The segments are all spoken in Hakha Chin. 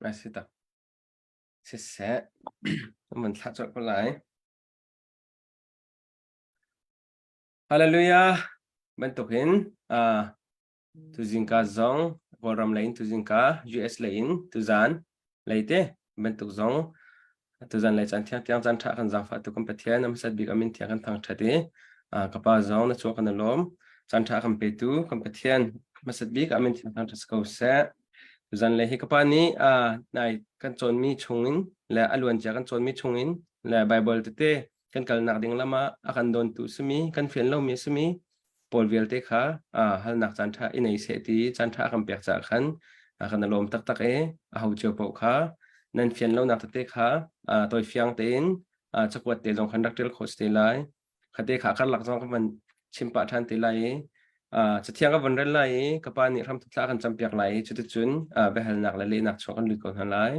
A si tak. Siseh, mun thlah colh ko lai. Hallelujah! Bantukin uh, tuzingka zong Kawlram lei in tuzingka US lei in tuzan lei te bantuk zong tuzan lei caan thiang tiang caan ṭha kan zaangfah tu kan Pathian a hmasat bik amin thiang kan thangṭhat i uh, ka pa zong na chuak kan lawm caan ṭha kan petu kan Pathian hmasat bik amin thiang thangṭhat ko seh. Tuzan lei hi ka pa nih uh, nai kan cawnmi chungin le a luancia kan cawnmi chungin le Bible tete kan kalnak ding lam ah a kan dawntu simi kan fian lomi simi pawl vialte kha halnak caan ṭha i nei seh ti caan ṭha a kan pek caah khan kan i lawm taktak i a ho cio paoh kha nan fian lonak tete kha tawifiang tein cakuat te zong khan rak ṭial khawh si te lai. Khate kha karlak zong ka van chim pah ṭhan te lai i cathiang ka van rel lai i ka pa nih hramthok thla a kan campiak lai i cuticun biahalnak le lehnak chung kan lut ko hna lai.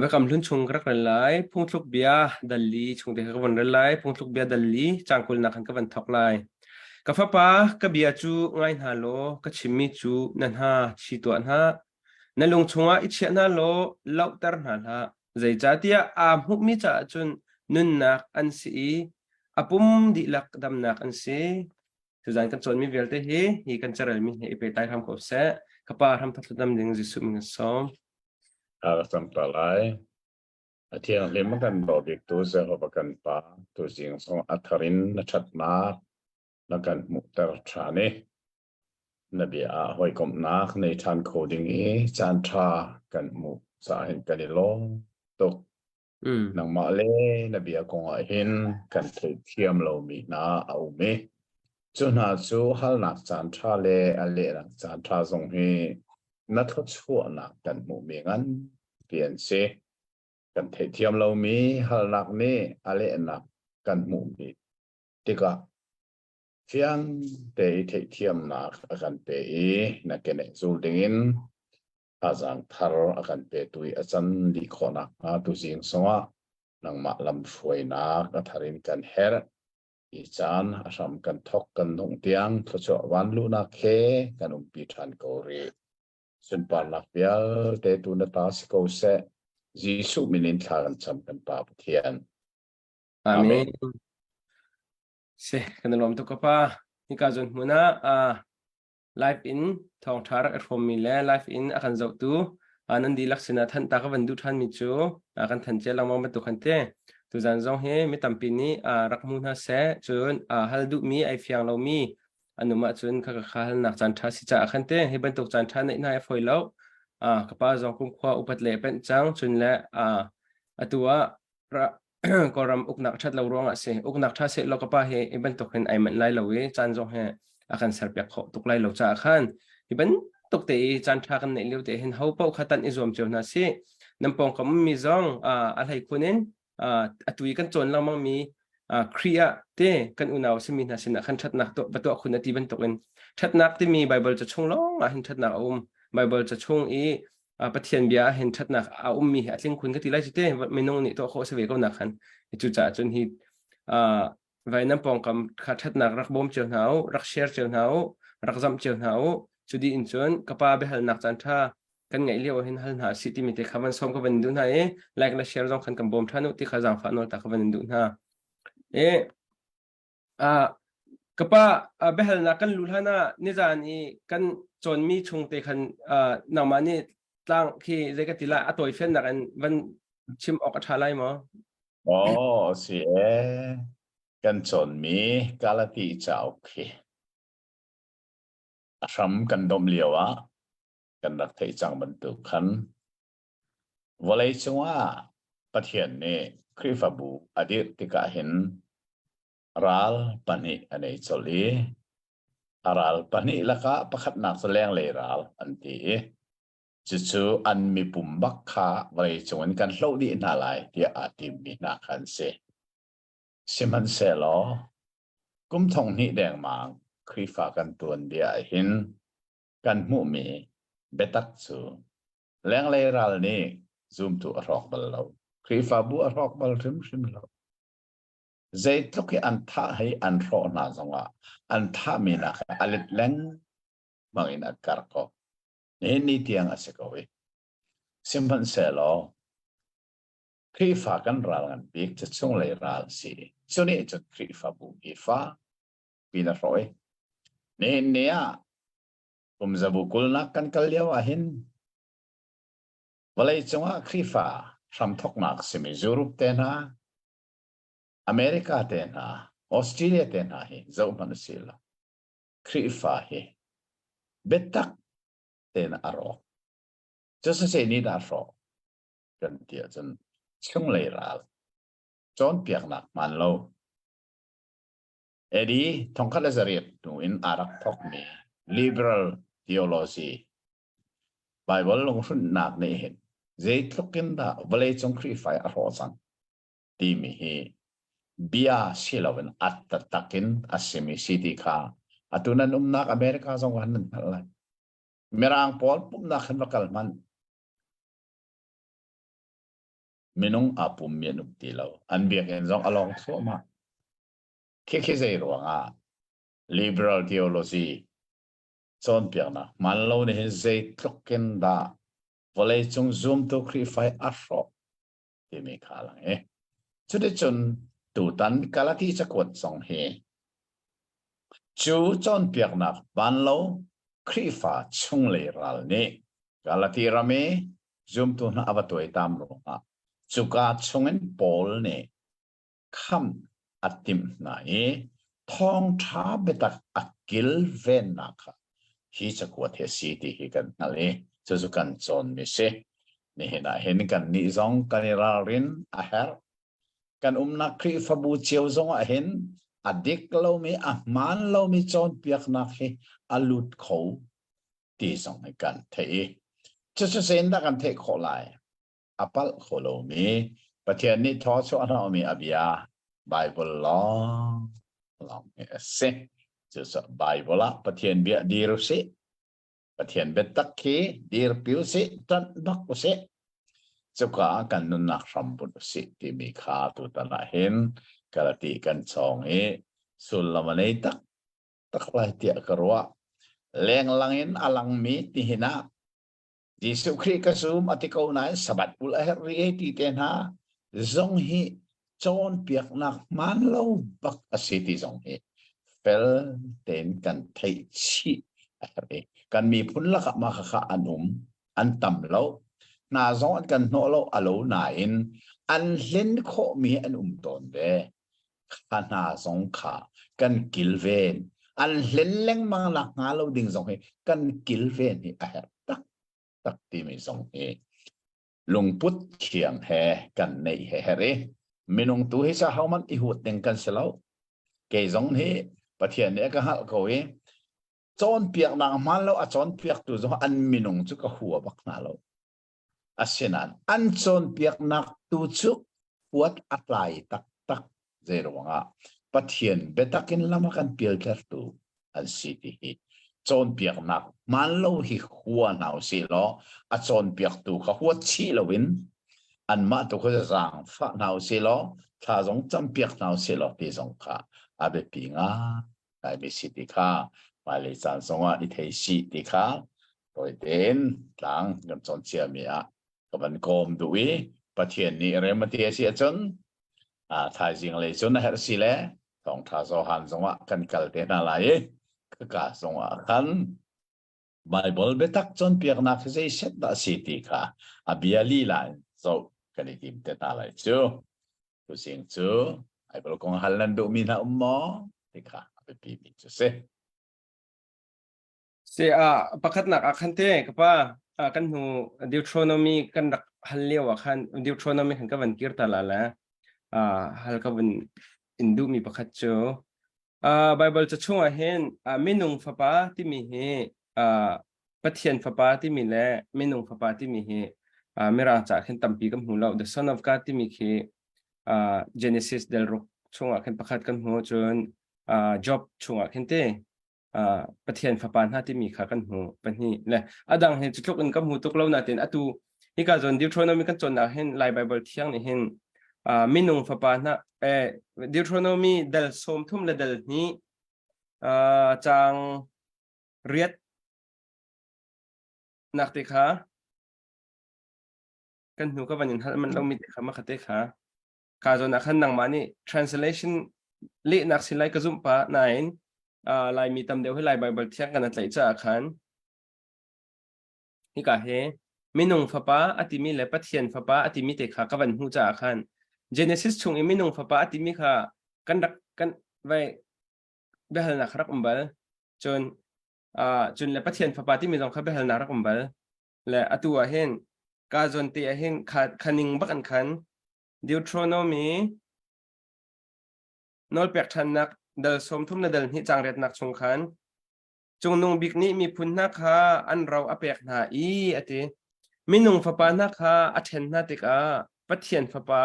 Biakam Hlun chung ka rak rel lai. Phungthluk bia dal li chung te kha ka von rel lai. Phungthluk bia dal li caang kulnak khan ka van thawk lai. Ka fapa, ka bia cu ngai hna law ka chimmi cu na hna chi tuah hna. Na lung chungah i chiah hna law lohter hna hlah. Zeicahtiah aa hmuhmi caah cun nunnak an si i a pum dihlak damnak an si. Tuzan kan cawnmi vialte hi hi kan carelmi he i pehtlai hram ko seh. Ka pa hram thathlut ding Jesuh min kan sawm. A ka cam ta lai. A thianghlim kan daw biktu Jehovah kan Pa, tuzing zong a thar in na ṭhatnak na kan hmuhter ṭhan i na bia ah hawikomhnak nei ṭhan kho ding i caan ṭha kan hmuh caah hin kan i lawm tuk. Nangmah le na bia kongah hin kan theihthiam lomi hna a um i cu hna cu halnak caan ṭha le a lehnak caan ṭha zong hi na thluachuahnak kan hmuhmi nganpi an si. Kan theihthiam lomi halnak nih a lehnak kan hmuhmi tikah fiang te i theihthiamnak a kan pe i na keneh zul dingin thazaang thar a kan petu i a can dih khawh nakhnga tuzing zongah nangmah lamhruainak a thar in kan herh. Hi caan a hram kan thawk kan dongh tiang thluachuah vanluhnak he kan umpi ṭhan ko rih. Sunparnak vialte tu na ta si ko seh. Jesuh min in thla kan cam kan Pa Pathian. Amen. Si, kan i lawm tuk ka pa. Hika zon hmun ah live in thawngṭha rak i hrawmmi le live in a kan zohtu nan dihlak sinah thanhta ka van duh ṭhanmi cu kan than cia lengmang bantuk khan te tuzan zong hi mi tampi nih rak hmu hna seh cun hal duhmi ai fiang lomi an um ahcun kha kha halnak caan ṭha si caah khan te hi bantuk caan ṭha neih hna ai fawi lo ka pa zong kumkhua upat le penh cang cun le atu ah Kawlram uknak ṭhat lo ruangah si uknak ṭha seh law ka pa hi hi bantuk hin ai manh lai lo i caan zong hi a kan serpiak khawh tuk lai lo caah khan hi bantuk te i caan ṭha kan neih lio te hin ho paoh kha tan i zuam cio hna sih nan pawngkam ummi zong a hlei khun in atu i kan cawn lengmang mi Khrih ah te kan unau simi hna sinah khan ṭhatnak tuah va tuah khun a ti bantuk in ṭhatnak timi Bible ca chung lawng ah hin ṭhatnak a um Bible ca chung i Pathian bia ah hin ṭhatnak a ummi hi a tling khun ka ti lai cu te minung nih tuah khawh si ve ko nak khan cucaah cun hi vainam pawngkam kha ṭhatnak rak bawm cio hna u rak share cio hna u rak zamh cio hna u cu dih in cun ka pa biahalnak caan ṭha kan ngeih lio hin hal hna si timi te kha van sawm ka van duh hna i like le share zong khan kan bawm ṭhan u ti kha zaangfah nawl ta ka van in duh hna e Ka pa, biahalnak kan luh hlan ah nizan i kan cawnmi chung te khan nangmah nih tlang khi zei ka ti lai a tawifiannak in van chim awk a ṭha lai maw? Aw, si ee. Kan cawnmi Galati cauk khi a hram kan domh lio ah kan rak theih cang bantuk khan vawlei cungah Pathian nih Khrihfabu a dirh tikah hin ral pahnih a nei colh i a ral pahnih lakah pakhatnak cu lenglei ral an ti i cucu an mipum bak kha vawleicung in kan hloh dih hna lai tiah aa timmi hna kha an si. Sihmanhsehlaw kum thong hnih dengmang Khrihfa kan tuanbia ah hin kan hmuhmi biatak cu lenglei ral nih zumtu a hrawk bal lo. Khrihfabu a hrawk bal hrimhrim lo. Zeitluk i an thah hei an hrawh hna zongah an thahmi nak a let lengmang in an karh ko. Nihin ni tiang a si ko i sihmanhsehlaw Khrihfa kan ral ngan bik cu chunglei ral si. Cu nih cun Khrihfabu hi fa pin a hrawh i nihin ni ah kum zabu kulnak kan kal lio ah hin vawlei cungah Khrihfa hramthoknak simi Europe te hna, America te hna, Australia te hna hi zoh hmanh usih law Khrihfa hi biatak tein a rawk. Cucu nih dah hrawh kan ti ahcun chunglei ral cawnpiaknak hmaan lo AD 1800 hnu in aa rak thawkmi liberal theology Bible lunghrinhnak nih hin zeitluk in dah vawleicung Khrihfa a hrawh cang timi hi bia si loin a taktak in a simi si ti kha atu nan umnak America zong ah nan hngalh lai. Mirang pawl pumhnak khan va kal hmanh. Minung aa pummi an um ti lo. An biakinn zong a lawng thluahmah. Khikhi zei ruangah liberal theology cawnpiaknak hmaan lo nih hin zeitluk in dah vawleicung zumtu Khrihfa hi a hrawh timi kha a lang i cuticun tutan Galati cakuat zong hi cu cawnpiaknak vanlo Khrihfa chunglei ral nih Galati ram i zumtu hna a va tuaitam ruangah cuka chungin Paul nih khamh a timh hna i thawngṭha biatak a kilvennak kha hi cakuat hi a si ti hi kan hngalh i cucu kan cawnmi si. Nihin ah hin kannih zong kan i ralrin a herh. Kan umnak Khrihfabu cio zong ah hin a dik lomi, a hmaan lomi cawnpiaknak hi a lut kho ti zong hi kan theih i cucu zeitindah kan theih khawh lai? A palh kho lomi Pathian nih thaw chuah hnawhmi a bia Bible lawng lawng hi a si. Cucaah Bible ah Pathian bia dir usih. Pathian biatak khi dirpi usih, ṭanh bak usih. Cuka ah kan nunnak hram bunh usih timi kha tutan ah hin Galati kan cawng i sullam a nei tak tak lai tiah ka ruah. Lenglang in a langmi tihin ah Jesuh Khrih ka zum a ti ko nain Sabbath ulh a herh rih ei ti te hna zong hi cawnpiaknak hmaan lo bak a si ti zong hi fel tein kan theih chih a herh i kan miphun lakah mah khakha an um an tam lo hna zong an kan hnawh lo a lo nain an hlen khawhmi an um tawn ve kha hna zong kha kan kilven an hlen lengmang nak hnga lo ding zong hi kan kilven hi a herh tak tak timi zong hi lungput thiang he kan neih he herh i minung tu hi sa homan i hut ding kan si lo kei zong hi Pathian nih a ka hngalh ko i cawnpiaknak hmaan lo a cawnpiaktu zong an minung cu ka hua bak hna lo Asinain an cawnpiaknak tu cu huat a tlai taktak. Zeiruangah Pathian biatak in lam a kan pialtertu an si ti hi cawnpiaknak hmaan lo hi hua hna usih law a cawnpiaktu kha huat chih loin anmah tu kha zaangfah hna usih law thla zong campiak hna usih law ti zong kha a biapi ngaimi si ti kha hmailei caan zongah i thei sih ti kha Tawi tein tlang kan cawn ciami ah ka van kawm duh i Pathian nih rem a ti a si ahcun thaizing lei cun a herh si le thawngṭha Johan zongah kan kal te hna lai i khaka zongah khan Bible biatak cawnpiaknak hi zei set dah si ti kha a bia lila in zoh kan i tim te hna lai cu. Tuzing cu Bible kong hal nan duhmi hna um maw ti kha a biapi mi cu si. Si ah pakhatnak ah khan te ka pa kan hnu Deuteronomy kan rak hal lio ah khan Deuteronomy khan ka van kir ta la le hal ka van in duhmi pakhat cu Bible ca chungah hin minung fapa timi hi Pathian fapa timi le minung fapa timi hi Mirang ca khin tampi kan hmu lo the son of God timi khi Genesis del ruk chungah khin pakhat kan hmu cun Job chungah khin te Pathian fapa hna timi kha kan hmu pahnih le adang hi cutluk in ka hmu tuk lo natin atu hika zawn Deuteronomy kan cawnnak hin Lai Bible thiang nih hin minung fapa hna eh, Deuteronomy dal 30 le dal hnih caang riat. nak te kha kan hnu ka van in hal man lomi te kha ma kha te kha ka zawn ah khan nangmah nih translation lehnak si lai ka zumh pa nain uh, Laimi tam deuh hi Lai Bible thiang kan tlaih caah khan hika he minung fapa a timi le Pathian fapa a timi te kha ka van hmuh caah khan Genesis chung i minung fapa a timi kha kan rak kan vai biahalnak rak um bal cun uh, cun le Pathian fapa timi zong kha biahalnak rak um bal le atu ah hin ka zawn te ah hin kha khaning bak an khan Deuteronomy nawlpek ṭhannak dal 30 le dal hnih cang riatnak chung khan Cungnung bik nih miphun hna kha an ro a pek hna i a ti. Minung fapa hna kha a ṭhen hna tikah Pathian fapa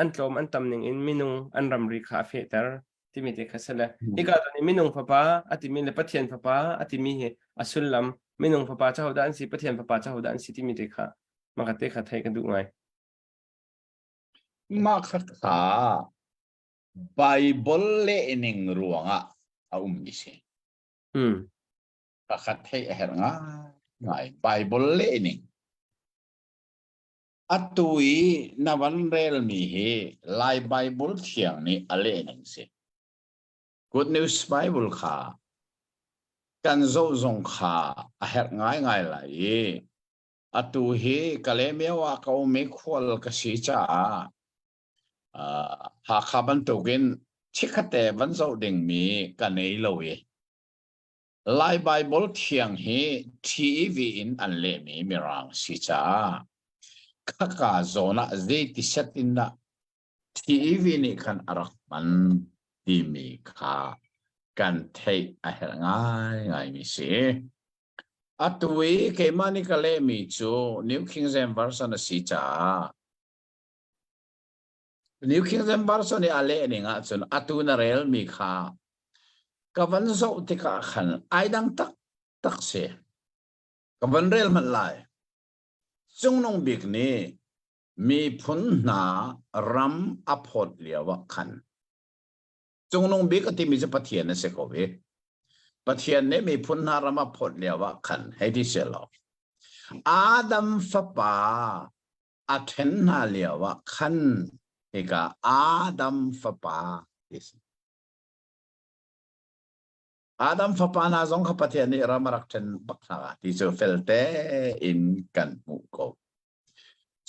an tlawm an tam ningin minung an ramri kha a fehter timi te kha si le hika zawn i minung fapa a timi le Pathian fapa a timi hi a sullam minung fapa cu hodah an si Pathian fapa cu hodah an si timi te kha maka te kha theih ka duh ngai. Mah kha kha Bible lehning ruangah a ummi si. Pakhat theih a herh ngaingai. Bible lehning. Atu i na van relmi hi Lai Bible thiang nih a lehning si. Good News Bible kha kan zoh zong kha a herh ngaingai lai i atu hi Kalaymyo ah ka um i khual ka si caah Hakha bantukin chikkhatte van zoh dingmi ka nei lo i Lai Baibal thiang hi TEV in an lehmi Mirang si caah khaka zawn ah zeiti set in dah TEV nih khan a rak hman timi kha kan theih a herh ngaingaimi si. Atu i keimah nih ka lehmi cu New King James Version a si caah New King James Version i a leh ning ahcun atu na relmi kha ka van zoh tikah khan ai dang taktak si. Ka van rel hmanh lai. Cungnung bik nih miphun hna ram a phawt lio ah khan Cungnung bik a timi cu Pathian a si ko i Pathian nih miphun hna ram a phawt lio ah khan hei ti selaw Adam fapa a ṭhen hna lio ah khan hika Adam fapa ti si. Adam fapa hna zong kha Pathian nih ram a rak ṭhen bak hna ti cu felte in kan hmuh ko.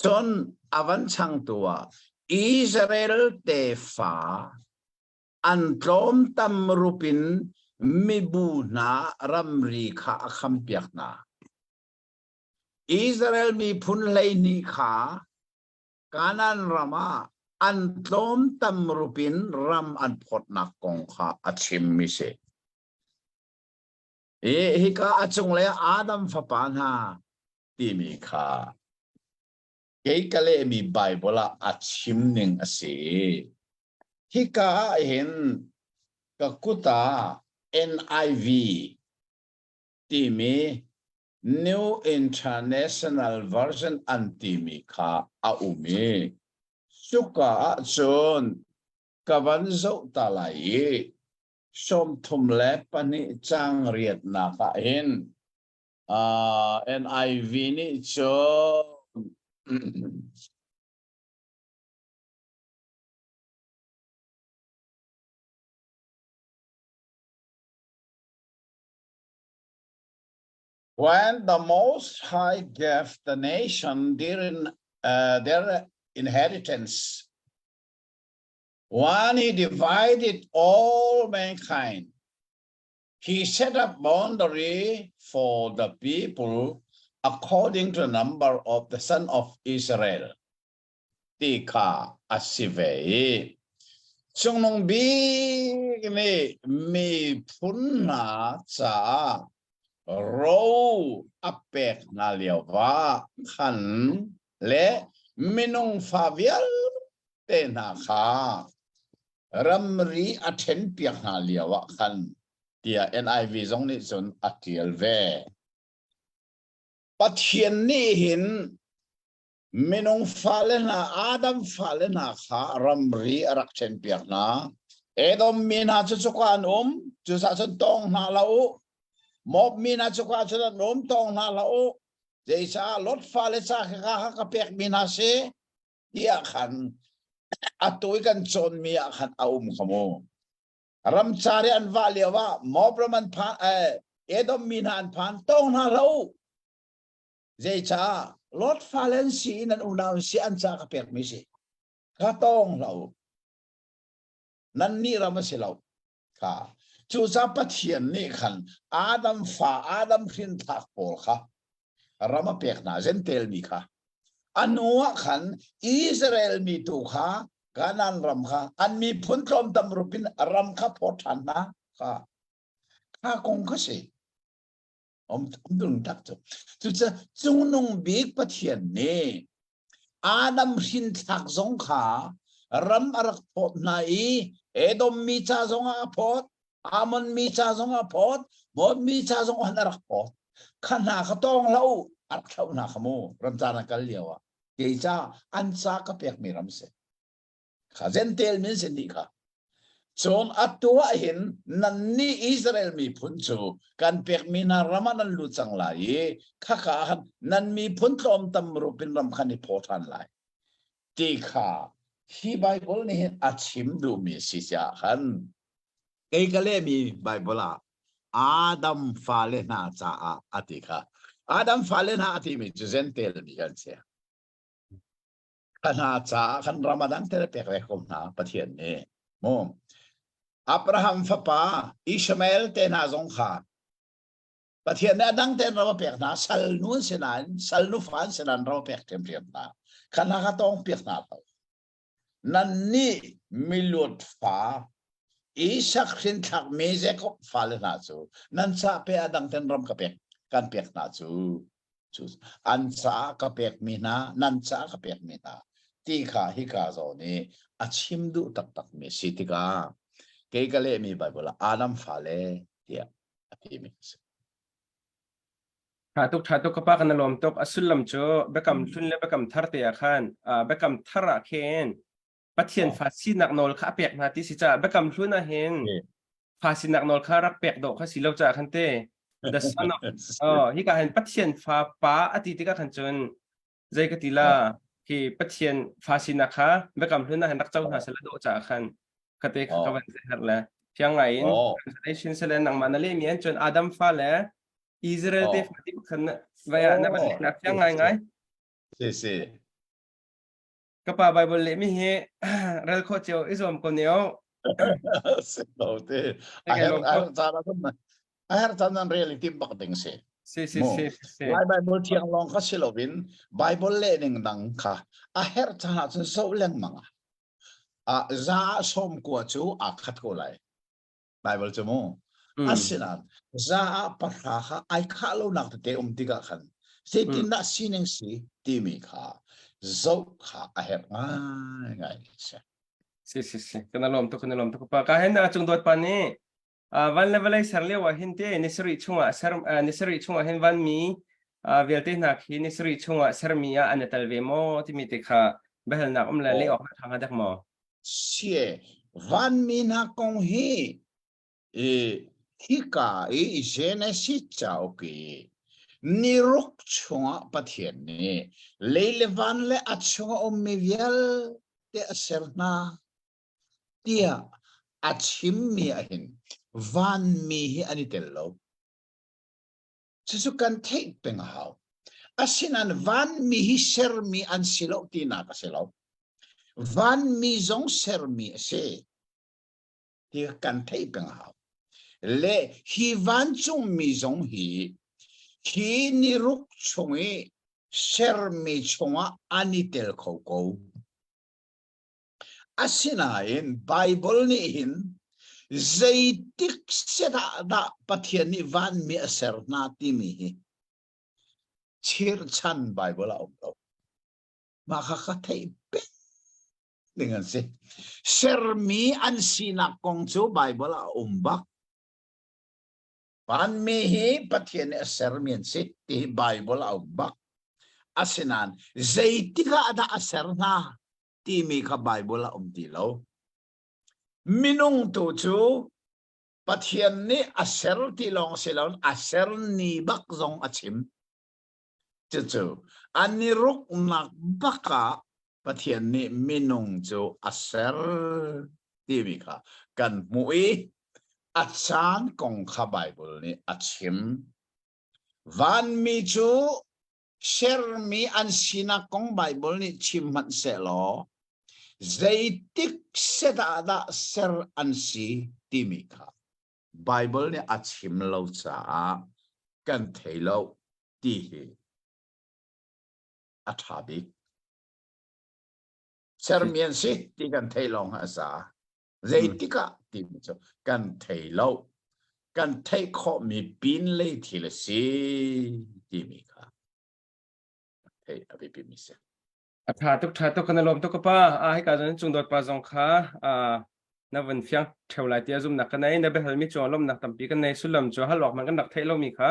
Cun a van changtu ah Israel tefa an tlawmtam rup in mibu hna ramri kha a khampiak hna. Israel miphun 12 kha Kanaan ram ah an tlawmtam rup in ram an phawtnak kong kha a chimmi si. Hi hika a cunglei Adam fapa hna timi kha kei ka lehmi Bible ah a chim ning a si. Hika ah hin ka kut ah NIV timi New International Version an timi kha a um i cuka ahcun ka van zoh ta lai i 32 caang riatnak ah hin uh, NIV nih cun When the Most High gave the nation their, uh, their inheritance, when he divided all mankind, he set up boundary for the people according to the number of the son of Israel. Ti kha a si ve i Cungnung Bik nih miphun hna caah ro a pek hna lio ah khan le minung fa vialte hna kha ramri a ṭhenpiak hna lio ah khan tiah NIV zong nih cun a ṭial ve. Pathian nih hin Minung fale hna, Adam fale hna kha ramri a rak ṭhenpiak hna. Edom mi hna cu cuka an um, cucaah cun tawng hna hlah u. Moab mi hna cuka cun an um, tawng hna hlah u. Zeicah Lot fale ca kha ka pekmi hna si tiah khan atu i kan cawnmi ah khan a um kha mu. Ramcar i an vah lio ah Moab ram an phan eh, Edom mi hna an phan tawng hna hlah u. Zeicah Lot fale an si i nan unau an si an ca ka pekmi si. Ka tawng hlah u. Nannih ram a si lo. Kha. Cucaah Pathian nih khan Adam fa Adam hrinthlak pawl kha ram a pek hna Jentail mi kha. A hnu ah khan Israel mi tu kha Kanaan ram kha an miphun tlawmtam rup in ram kha phawt ṭhan hna kha. Kha kong kha si. Om um tak cu. Cucaah cungnung bik Pathian nih Adam hrinthlak zong kha ram a rak phawt hna i Edom mi ca zongah a phawt, Ammon mi ca zongah a phawt, Moab mi ca zongah a rak phawt. Kha hna kha tawng hlah u, a rak thlauh hna kha mu, ramcar an kal lio ah. Kei ca an ca ka pekmi ram si. Kha Jentail min si nih kha. Cun atu ah hin nannih Israel miphun cu kan pekmi hna ram ah nan lut cang lai i khaka ah khan nan miphun tlawmtam rup in ram khan i phaw ṭhan lai. Ti kha hi Baibal nih hin a chim duhmi a si caah khan kei ka lehmi Baibal ah Adam fale hna caah a ti kha. Adam fale hna a timi cu Jentail mi kan si. Kha hna caah khan Ramadan te pek ve ko hna Pathian nih mu Abraham fapa Ishmael te hna zong kha Pathian nih a dang tein ram a pek hna sal nu an si nain sal nu fa an si nain ram a pek ṭhiamṭhiam hna kha hna kha tawng piak hna lo nannih miluat fa Isak hrinthlakmi Jacob fale hna cu nan ca pe a dang ten ram ka pek kan pek hna cu cu an caah ka pekmi hna nan caah ka pekmi hna ti kha hika zawn i a chim duh taktakmi si tikah kei ka lehmi Bible ah Adam fale tiah a timi a si. Tha tuk tha tuk ka pa kan lawm tuk a sullam cu biakam hlun le biakam thar te ah khan biakam thar ah khin Pathian fa sinak nawl kha a pek hna ti si caah biakam hlun ah hin fa sinak nawl kha rak pek dawh kha si lo caah khan te the son of oh hika hin Pathian fa pa a ti tikah khan cun zei ka ti la khi Pathian fa sinak kha biakam hlun ah hin rak co hna sela dawh caah khan kate ka van her le fiang ngai in translation sele nangmah na lehmi an cun Adam fa le Israel te fa ti khan vai ah na van na fiang ngai ngai si si Ka pa Bible lehmi hi rel khawh cio i zuam ko neo. Si lo te. A her a her caan ah a her caan nan rel i tim bak ding si. Si si si si. Lai Bible thiang lawng kha si loin Bible leh ning dang kha a her caan ah cun zoh lengmang ah. Ah za ah sawm kua cu aa khat ko lai. Bible cu mu asinain za ah pahra kha ai khah lonak tete um tikah khan zeitindah sining si timi kha zoh kha a herh ngaingai si. Si si si kan lawm tuk kan lawm tuk pa ka hen na cung dawt pa nih van le vawlei ser lio ah hin te ni sarih chungah ser ni sarih chungah hin van mi vialte hna khi ni sarih chungah sermi ah an i tel ve maw timi te kha biahalnak um le leh awk na ṭha dek maw? Sie vanmi hna kong hi i hika i Genesis cauk i niruk chungah Pathian nih lei le van le a chung a ummi vialte a ser hna tiah a chimmi ahhin vanmi hi an i tel lo. Cucu kan theih peng a hau. Asinain vanmi hi sermi an si lo tinak a si lo. Vanmi zong sermi a si ti kan theih peng a hau. Le hi vancungmi zong hi hi niruk chung i sermi chungah an i tel kho ko. Asinain Baibal nih hin zeitik set ah dah Pathian nih vanmi a ser hna timi hi chirchan Baibal ah a um lo. Mah kha ka theih peng ding an si. Sermi an sinak kong cu Baibal ah a um bak. Vanmi hi Pathian nih a sermi an si ti hi Baibal ah a um bak. Asinain zeitik ah dah a ser hna timi kha Baibal ah um ti lo. Minung tu cu Pathian nih a ser ti lawng si loin a ser ni bak zong a chim. Cucu an i ruknak bak ah Pathian nih minung cu a ser timi kha kan hmuh i a caan kong kha Baibal nih a chim. Vanmi cu sermi an sinak kong Baibal nih chim hmanh sehlaw zeitik set ah dah ser an si timi kha Baibal nih a chim lo caah kan thei lo ti hi a ṭha bik. Sermi an si ti kan theih lawng a za. Zeitik ah timi cu kan thei lo. Kan theih khawhmi pin lei thil a si timi kha theih a biapimi si. A ṭha tuk ṭha tuk kan i lawm tuk ka pa. A hika zon cung dawt pa zong kha na vun fiang ṭheo lai tiah zumhnak ka nei. Na biahalmi cung ah lawmhnak tampi kan nei. Sullam cu hal awk hmanh kan rak theih lomi kha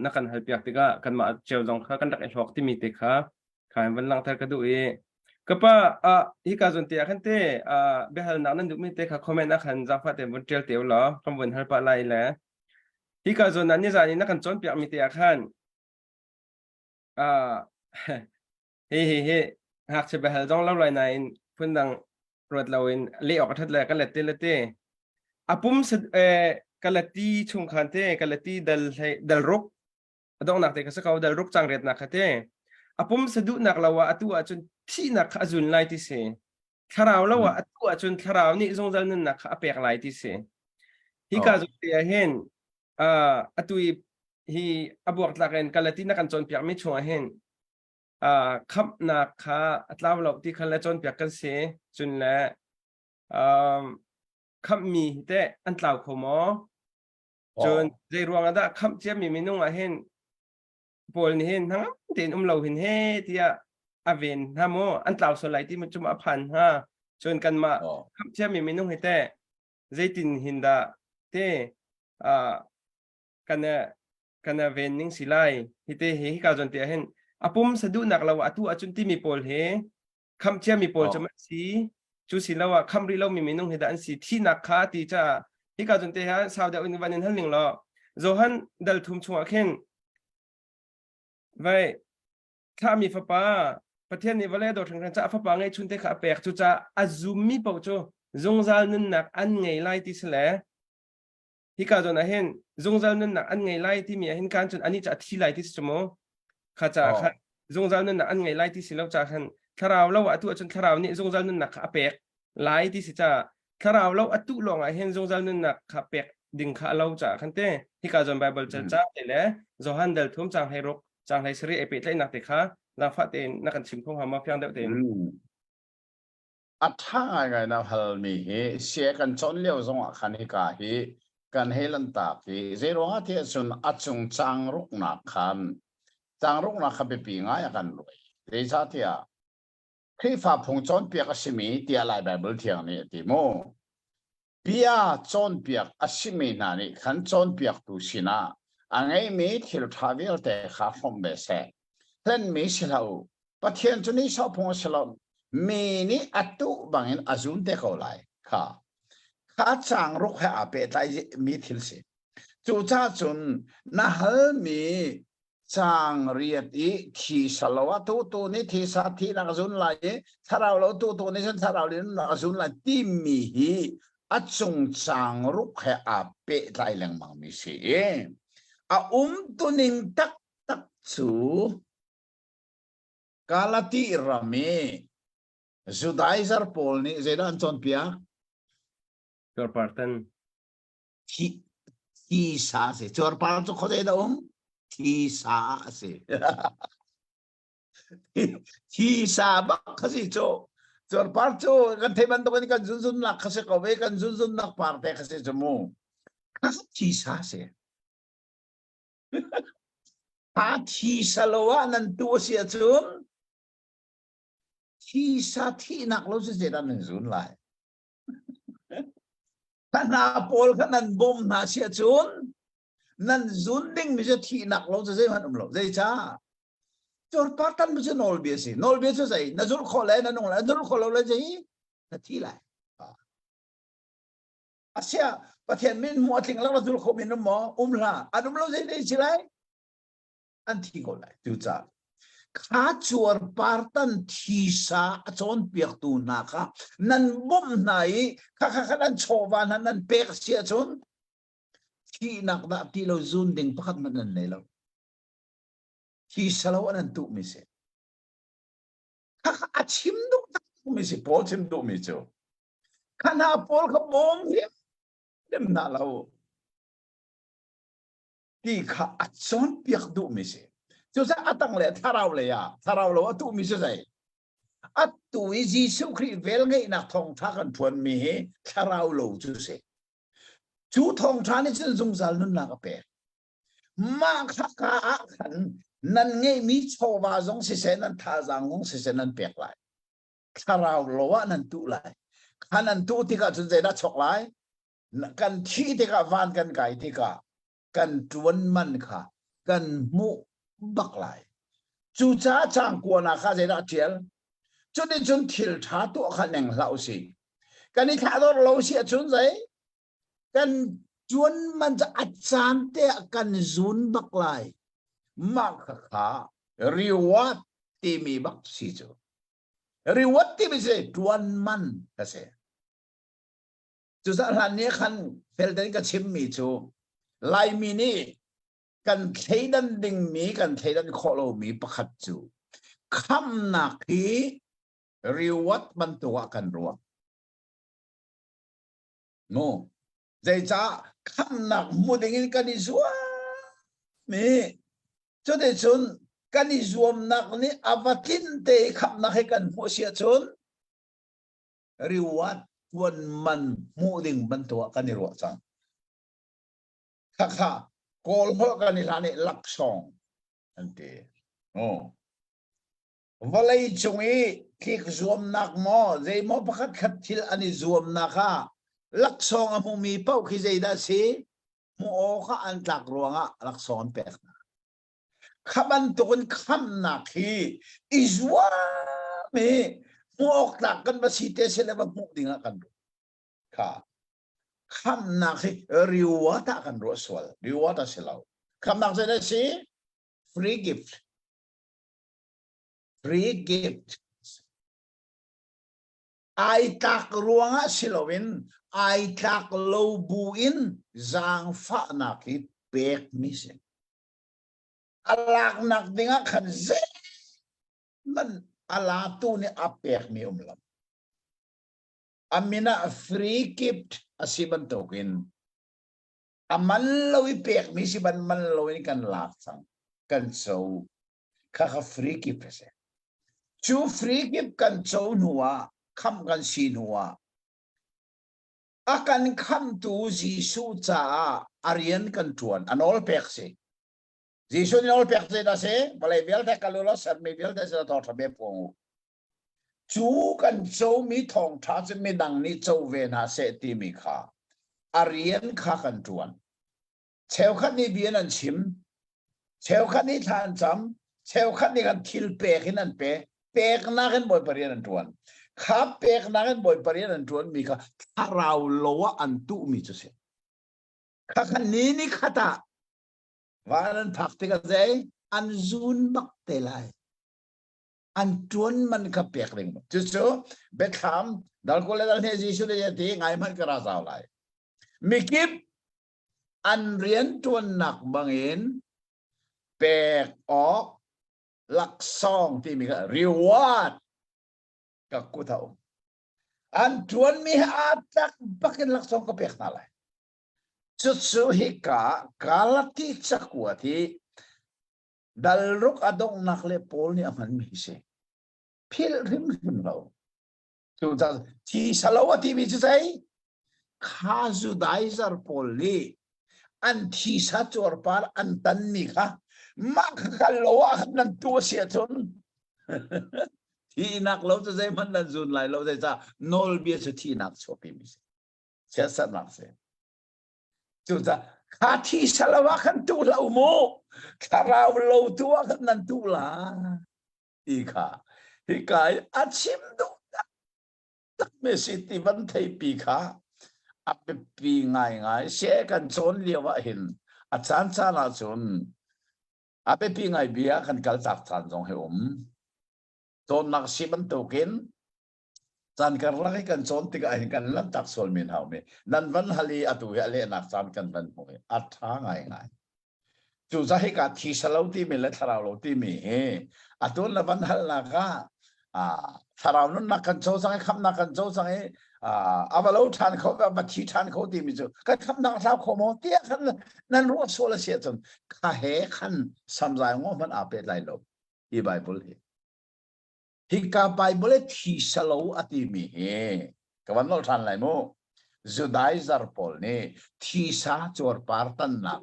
na kan halpiak tikah kanmah cio zong kha kan rak i hlawk timi te kha kha in van langhter ka duh i ka pa hika zawn te ah khan te biahalnak nan duhmi te kha comment ah khan zaangfah tein vun ṭial te u law kan vun hal pah lai le hika zawn ah nizan in na kan cawnpiak mi te ah khan hi hi hi ngakchia biahal zong lo lai nain phundang ruat loin leh awk a ṭhat le ka let te le te a pum kalati chung khan te kalati dal hlei dal ruk a donghnak te kha si ko dal ruk cang riatnak kha te a pum saduhnak lo ah atu ahcun thihnak kha a zun lai ti si thlarau lo ah atu ahcun thlarau nih zungzal nunnak kha a pek lai ti si hika zong te ah hin atu hi a buaktlak in kalati na kan cawnpiak mi chung ah hin khamhnak kha a tlau lo ti kha le cawnpiak kan si cun le khamhmi teh an tlau kho maw cun zei ruang ah dah khamh ciami minung ah hin Paul nih hin hnangam tein um lo hin he tiah a ven hna maw an tlau sual lai ti cu a phan hnga cun kanmah khamh ciami minung hi teh zeitin hin dah te kan kan ven ning si lai hi te hi hika zawn te ah hin a pum saduhnak lo atu ahcun timi pawl he khamh ciami pawl cu an si cu si lo ah khamh rih lomi minung hi dah an si thihnak kha ti caah hika zawn te ha sau deuh in van in hal ning law Johan dal thum chungah khin vai thlahmi fapa Pathian nih vawlei a dawt hringhran caah fapa ngeihchun te kha a pek cu caah a zummi paoh cu zungzal nunnak an ngei lai ti si le hika zawn ah hin zungzal nunnak an ngei lai timi ah hin kan cun anih cu a thi lai ti si cu mu kha caah khan zungzal nunnak an ngei lai ti si lo caah khan thlarau lo ah atu ahcun thlarau nih zungzal nunnak kha a pek lai ti si caah thlarau lo atu lawng ah hin zungzal nunnak kha pek ding kha a lo caah khan te hika zawn Bible cal ca te le Johan dal thum cang hlei ruk cang hlei sari ei pehtlaihnak te kha zaangfah tein na kan chim kho hnga ma fiang deuh tein A ṭha ngaingai na halmi hi sia kan cawn lio zongah khan hika hi kan hei lantak i zeiruangah tiah cun a cung caang ruknak khan caang ruknak kha biapi ngai a kan ruai. Zeicahtiah Khrihfa phung cawnpiak a simi tiah Lai Baibal Thiang nih a ti mu. Bia cawnpiak a simi hna nih khan cawnpiaktu sinah a ngeimi thil ṭha vialte kha hrawmh ve seh. Hlenmi si hlah u. Pathian cu nihsawh phung a si lo. Mi nih a tuh bangin a zun te ko lai. Kha kha caang ruk he aa pehtlai mi thil si. Cucaah cun na halmi Caang riat i thisa lo a tutu nih thisa thihnak a zun lai i thlarau lo tutu nih cun thlarau nunnak a zun lai timi hi a cung caang ruk he aa pehtlai lengmang mi si i a umtuning taktak cu Galati ram i Judaizer pawl nih zeidah an cawnpiak? Cuarpartan. Thi thisa a si. Cuarpar cu khuadei dah um? Thisa a si. Thisa bak kha si cu. Cuarpar cu kan thei bantuk in kan zunzunnak kha si ko ve kan zunzunnak par te kha si cu mu. Kha thisa a si. Kha thisa lo ah nan tu a si ahcun thisa thihnak lo si zeidah nan zun lai. Kha hna pawl kha nan bawm hna si ahcun nan zun dingmi cu thihnak lo cu zeihmanh um lo. Zeicah? Cuarpar tan cu nawlbia si. Nawlbia cu zei? Na zulh khawh le na nung lai. Na zulh khawh lo le zei? Na thi lai. Asia Pathian min hmuh a tling lo na zulh khawh min um maw? Um hlah. An um lo zei dei si lai? An thi ko lai. Cucaah kha cuarpartan thisa a cawnpiaktu hna kha nan bawmh hna i kha kha kha nan chawva hna nan pek a si ahcun thihnak dah ti lo zun ding pakhat hmanh nan nei lo. Thisa lo an an tuhmi si. Kha kha a chim duh takmi si Paul chim duhmi cu. Kha hna pawl kha bawm hrimhrim hna lo. Ti kha a cawnpiak duhmi si. Cucaah a tang le thlarau lei ah thlarau lo a tuhmi cu zei? Atu i Jesuh Khrih velngeihnak thawngṭha kan ṭuanmi hi thlarau lo cu si. Cu thawngṭha nih cun zungzal nunnak a pek. Mah kha ka ah khan nan ngeihmi chawva zong siseh, nan thazaang zong siseh nan pek lai. Thlarau lo ah nan tuh lai. Kha nan tuh tikah cun zeidah chok lai? Kan thih tikah van kan kai tikah kan ṭuan man kha kan hmuh bak lai. Cucaah caang kuanak kha zeidah a ṭial? Cuticun thil ṭha tuah kha neng hlah usih. Kan i thlahdorh lo si ahcun zei? Kan ṭuan man cu a caan te ah kan zun bak lai. Mah khakha reward timi bak si cu. Reward timi cu ṭuan man a si. Cucaah hlan ni khan fel tein ka chimmi cu Laimi nih kan thleidan dingmi kan thleidan khawh lomi pakhat cu khamnak hi reward bantuk ah kan ruah. No. Zeicah khamnak hmu dingin kan i zuam i cuticun kan i zuamnak nih a va tlin te i khamnak hi kan hmuh si ahcun reward tuan man hmuh ding bantuk ah kan i ruah cang. Khakha Kawl holh kan i hlan i laksawng an ti. Oh. Vawlei cung i tlik zuamnak maw zeimaw pakhat khat thil an i zuamnak ah laksawng a hmumi paoh khi zeidah si? Hmuh awk ah an tlak ruangah laksawng an pek hna. Kha bantukin khamhnak hi i zuam i hmuh awk tlak kan va si te si le va hmuh ding ah kan ruah. Kha khamhnak hi reward ah kan ruah sual. Reward a si lo. Khamhnak zeidah a si? Free gift. Free gift. Ai tlak ruangah si loin ai tlak lo bu in zaangfahnak hi pekmi si. A laknak dingah khan zeihmanh a latu nih a pekmi um lo. A min ah free gift a si bantukin a man lo i pekmi si ban man lo in kan lak cang kan co kha kha free gift a si. Cu free gift kan co hnu ah khamh kan si hnu ah a kan khamhtu Jesuh caah a rian kan ṭuan a nawl pek si. Jesuh nih nawl pek zeidah si? Vawlei vialte kal u law sermi vialte sin ah thawngṭha bia phuang u. Cu kan comi thawngṭha cu midang nih co ve hna seh timi kha a rian kha kan ṭuan. Cheukhat nih bia an chim, cheukhat nih thla an cam, cheukhat nih kan thil pek in an pe, peknak in Bawipa rian an ṭuan. Kha peknak in Bawipa rian an ṭuanmi kha thlarau lo ah an tuhmi cu si. Kha kha ni ni khat ah van an phak tikah zei an zun bak te lai. An ṭuan man kha pek ding. Cucu Biathlam dal kul le dal hnih Jesuh nih a ti ngai hmanh ka ra zau lai. Mikip an rianṭuannak bangin pek awk laksawng timi kha reward ka kut a um. An ṭuanmi he aa tlak bakin laksawng ka pek hna lai. Cucu hika Galati cakuat hi dalruk a donghnak le Paul nih a hmanmi si. Philh hrimhrim lo. Cucaah thi salo a timi cu zei? Kha Judaizer pawl nih an thisa cuarpar an tanmi kha mah kha kal lo ah khan nan tuah si ahcun thihnak lo cu zeihmanh nan zun lai lo zeicah nawlbia cu thihnak chuahpimi si chiatsernak si cucaah kha thisa lo ah khan tuh hlah u mu thlarau lo tu ah khan nan tuh la ti kha hika i a chim duh takmi si ti van theipi kha a biapi ngaingai. Sie kan cawn lio ah hin a caan caan ahcun. A biapi ngai bia kan kal tak caan zong hi um. Cawnnak si bantukin caan karlak i kan cawn tikah hin kan lanhtak sual men hau mi nan van hal i atu hi a lehnak caan kan van hmuh i a ṭha ngaingai. Cucaah hika thisa lo timi le thlarau lo timi hi atu na van halnak ah thlarau nunnak kan co cang i khamhnak kan co cang i a va lo ṭhan kho va thi ṭhan kho timi cu kan khamhnak a thlau kho maw tiah khan nan ruah sual a si ahcun kha he khan samzai ngaw hmanh aa pehtlai lo hi Bible hi. Hika Bible i thisa lo a timi hi ka van nolh ṭhan lai mu. Judaizer pawl nih thisa cuarpar tannak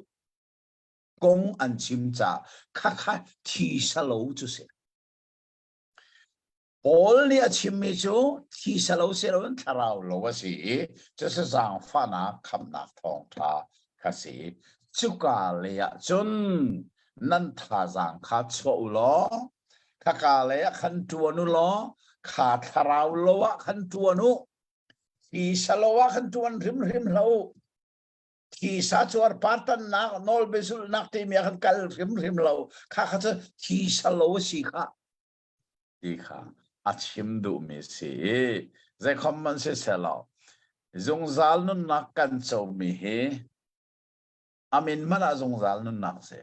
kong an chim caah khakha thisa lo cu si. Paul nih a chimmi cu thisa lo si loin thlarau lo a si i cucu zaangfahnak khamhnak thawngṭha kha si. Cuka lei ah cun nan thazaang kha chuah u law khaka lei ah khan ṭuan u law kha thlarau lo ah khan ṭuan u. Thisa lo ah khan ṭuan hrimhrim hlah u. Thisa cuarpar tannak nawlbia zulhnak timi ah khan kal hrimhrim lo. Kha kha cu thisa lo a si kha. Ti kha a chim duhmi si. Zeikhom man si selaw zungzal nunnak kan comi hi amin hmanh ah zungzal nunnak si.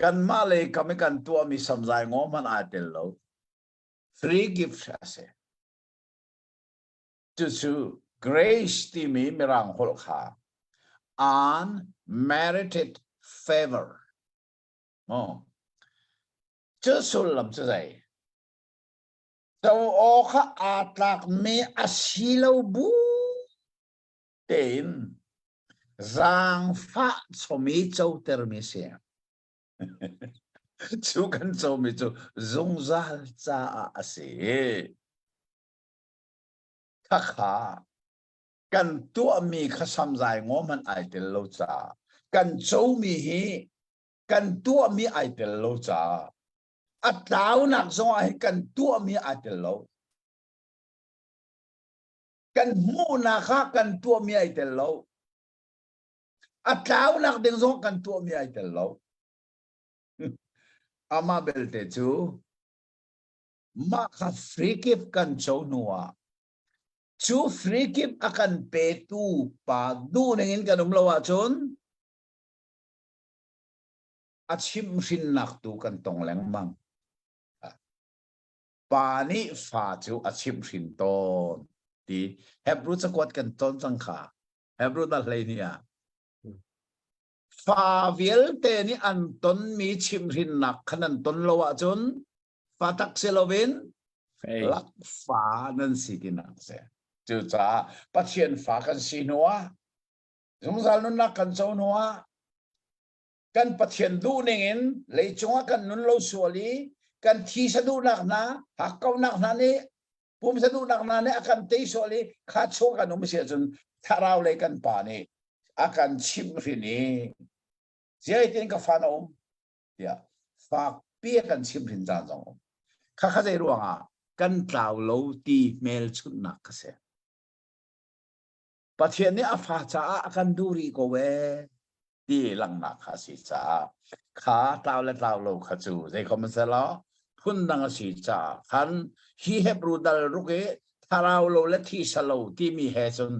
Kanmah lei kam i kan tuahmi samzai ngaw hmanh aa tel lo. Free gift a si. Cucu grace timi mirang holh kha unmerited favor. Oh. Cu sullam cu zei? Co aw kha aa tlakmi a si lo bu tein zaangfah chomi cotermi si. Cu kan comi cu zungzal caah a si. Khakha kan tuahmi kha samzai ngaw hmanh ai tel lo caah kan comi hi kan tuahmi ai tel lo caah a tlaunak zong ah hin kan tuahmi ai tel lo. Kan hmuhnak ah kan tuahmi ai tel lo. A tlaunak ding zong kan tuahmi ai tel lo. Amah belte cu mah kha free gift kan co hnu ah cu free gift a kan petu pa duh ning in kan um lo ahcun a chimhhrinnak tu kan tong lengmang. Pa nih fa cu a chimhhrin tawn ti Hebrew cakuat kan ton cang kha. Hebrew dal 12 ah. Fa vialte nih an tonmi chimhhrinnak khan an ton lo ahcun fa tak si loin lakfa nan si tinak si. Cucaah Pathian fa kan si hnu ah zungzal nunnak kan co hnu ah kan Pathian duh ning in leicung ah kan nun lo sual i kan thisa duhnak hna hakkauhnak hna nih pumsa duhnak hna nih a kan tei sual i kha chung kan um si ahcun thlarau lei kan pa nih a kan chimhhrin i ziaitin ka fa na um tiah fakpi a kan chimhhrin caan zong um kha kha zei ruangah kan tlau lo ti hmelchunhnak ka si Pathian nih a fa caah a kan duh rih ko ee ti langhnak kha a si caah kha tlau le tlau lo kha cu zeikhom selaw phundang a si caah khan hi Hebrew dal ruk i thlarau lo le thisa lo timi he cun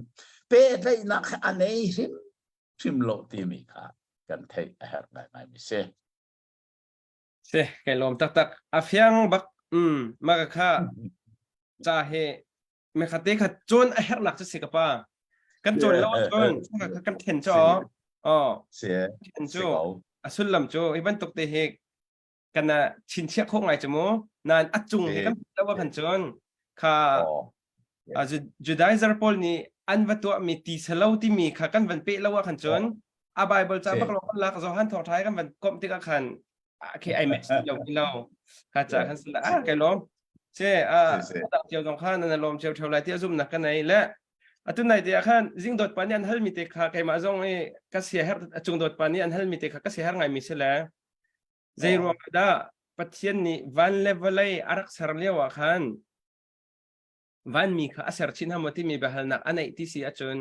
pehtlaihnak a nei hrimhrim lo timi kha kan theih a herh ngaingai mi si. Si, kai lawm taktak. A fiang bak. Mm, maka kha ca he me kha te kha cawn a herhnak cu si ka pa kan cawn lo cun kan then cu oh then cu a sullam cu hi bantuk te hi kan chinchiah kho ngai cu mu nan a cung hi kan lo kan cun kha Judaizer pawl nih an va tuah mi ti salo timi kha kan van pe lo ah khan cun a Bible ca bak lo kan lak Johan thawngṭha kan van komh tikah khan khi ai match ti lo ti lo kha ca khan sin ah kai lawm che a dang cio zong kha nan lawm cio theo lai ti azum nak ka nei le atu nai te ah khan zing dot pa nih an hal mi te kha keimah zong i ka sia her cung dot pa nih an hal mi te kha ka sia her ngai mi si le zei ruang dah Pathian nih van le vawlei a rak ser lio ah khan vanmi kha a ser chin hamo timi biahalnak a neih ti si ahcun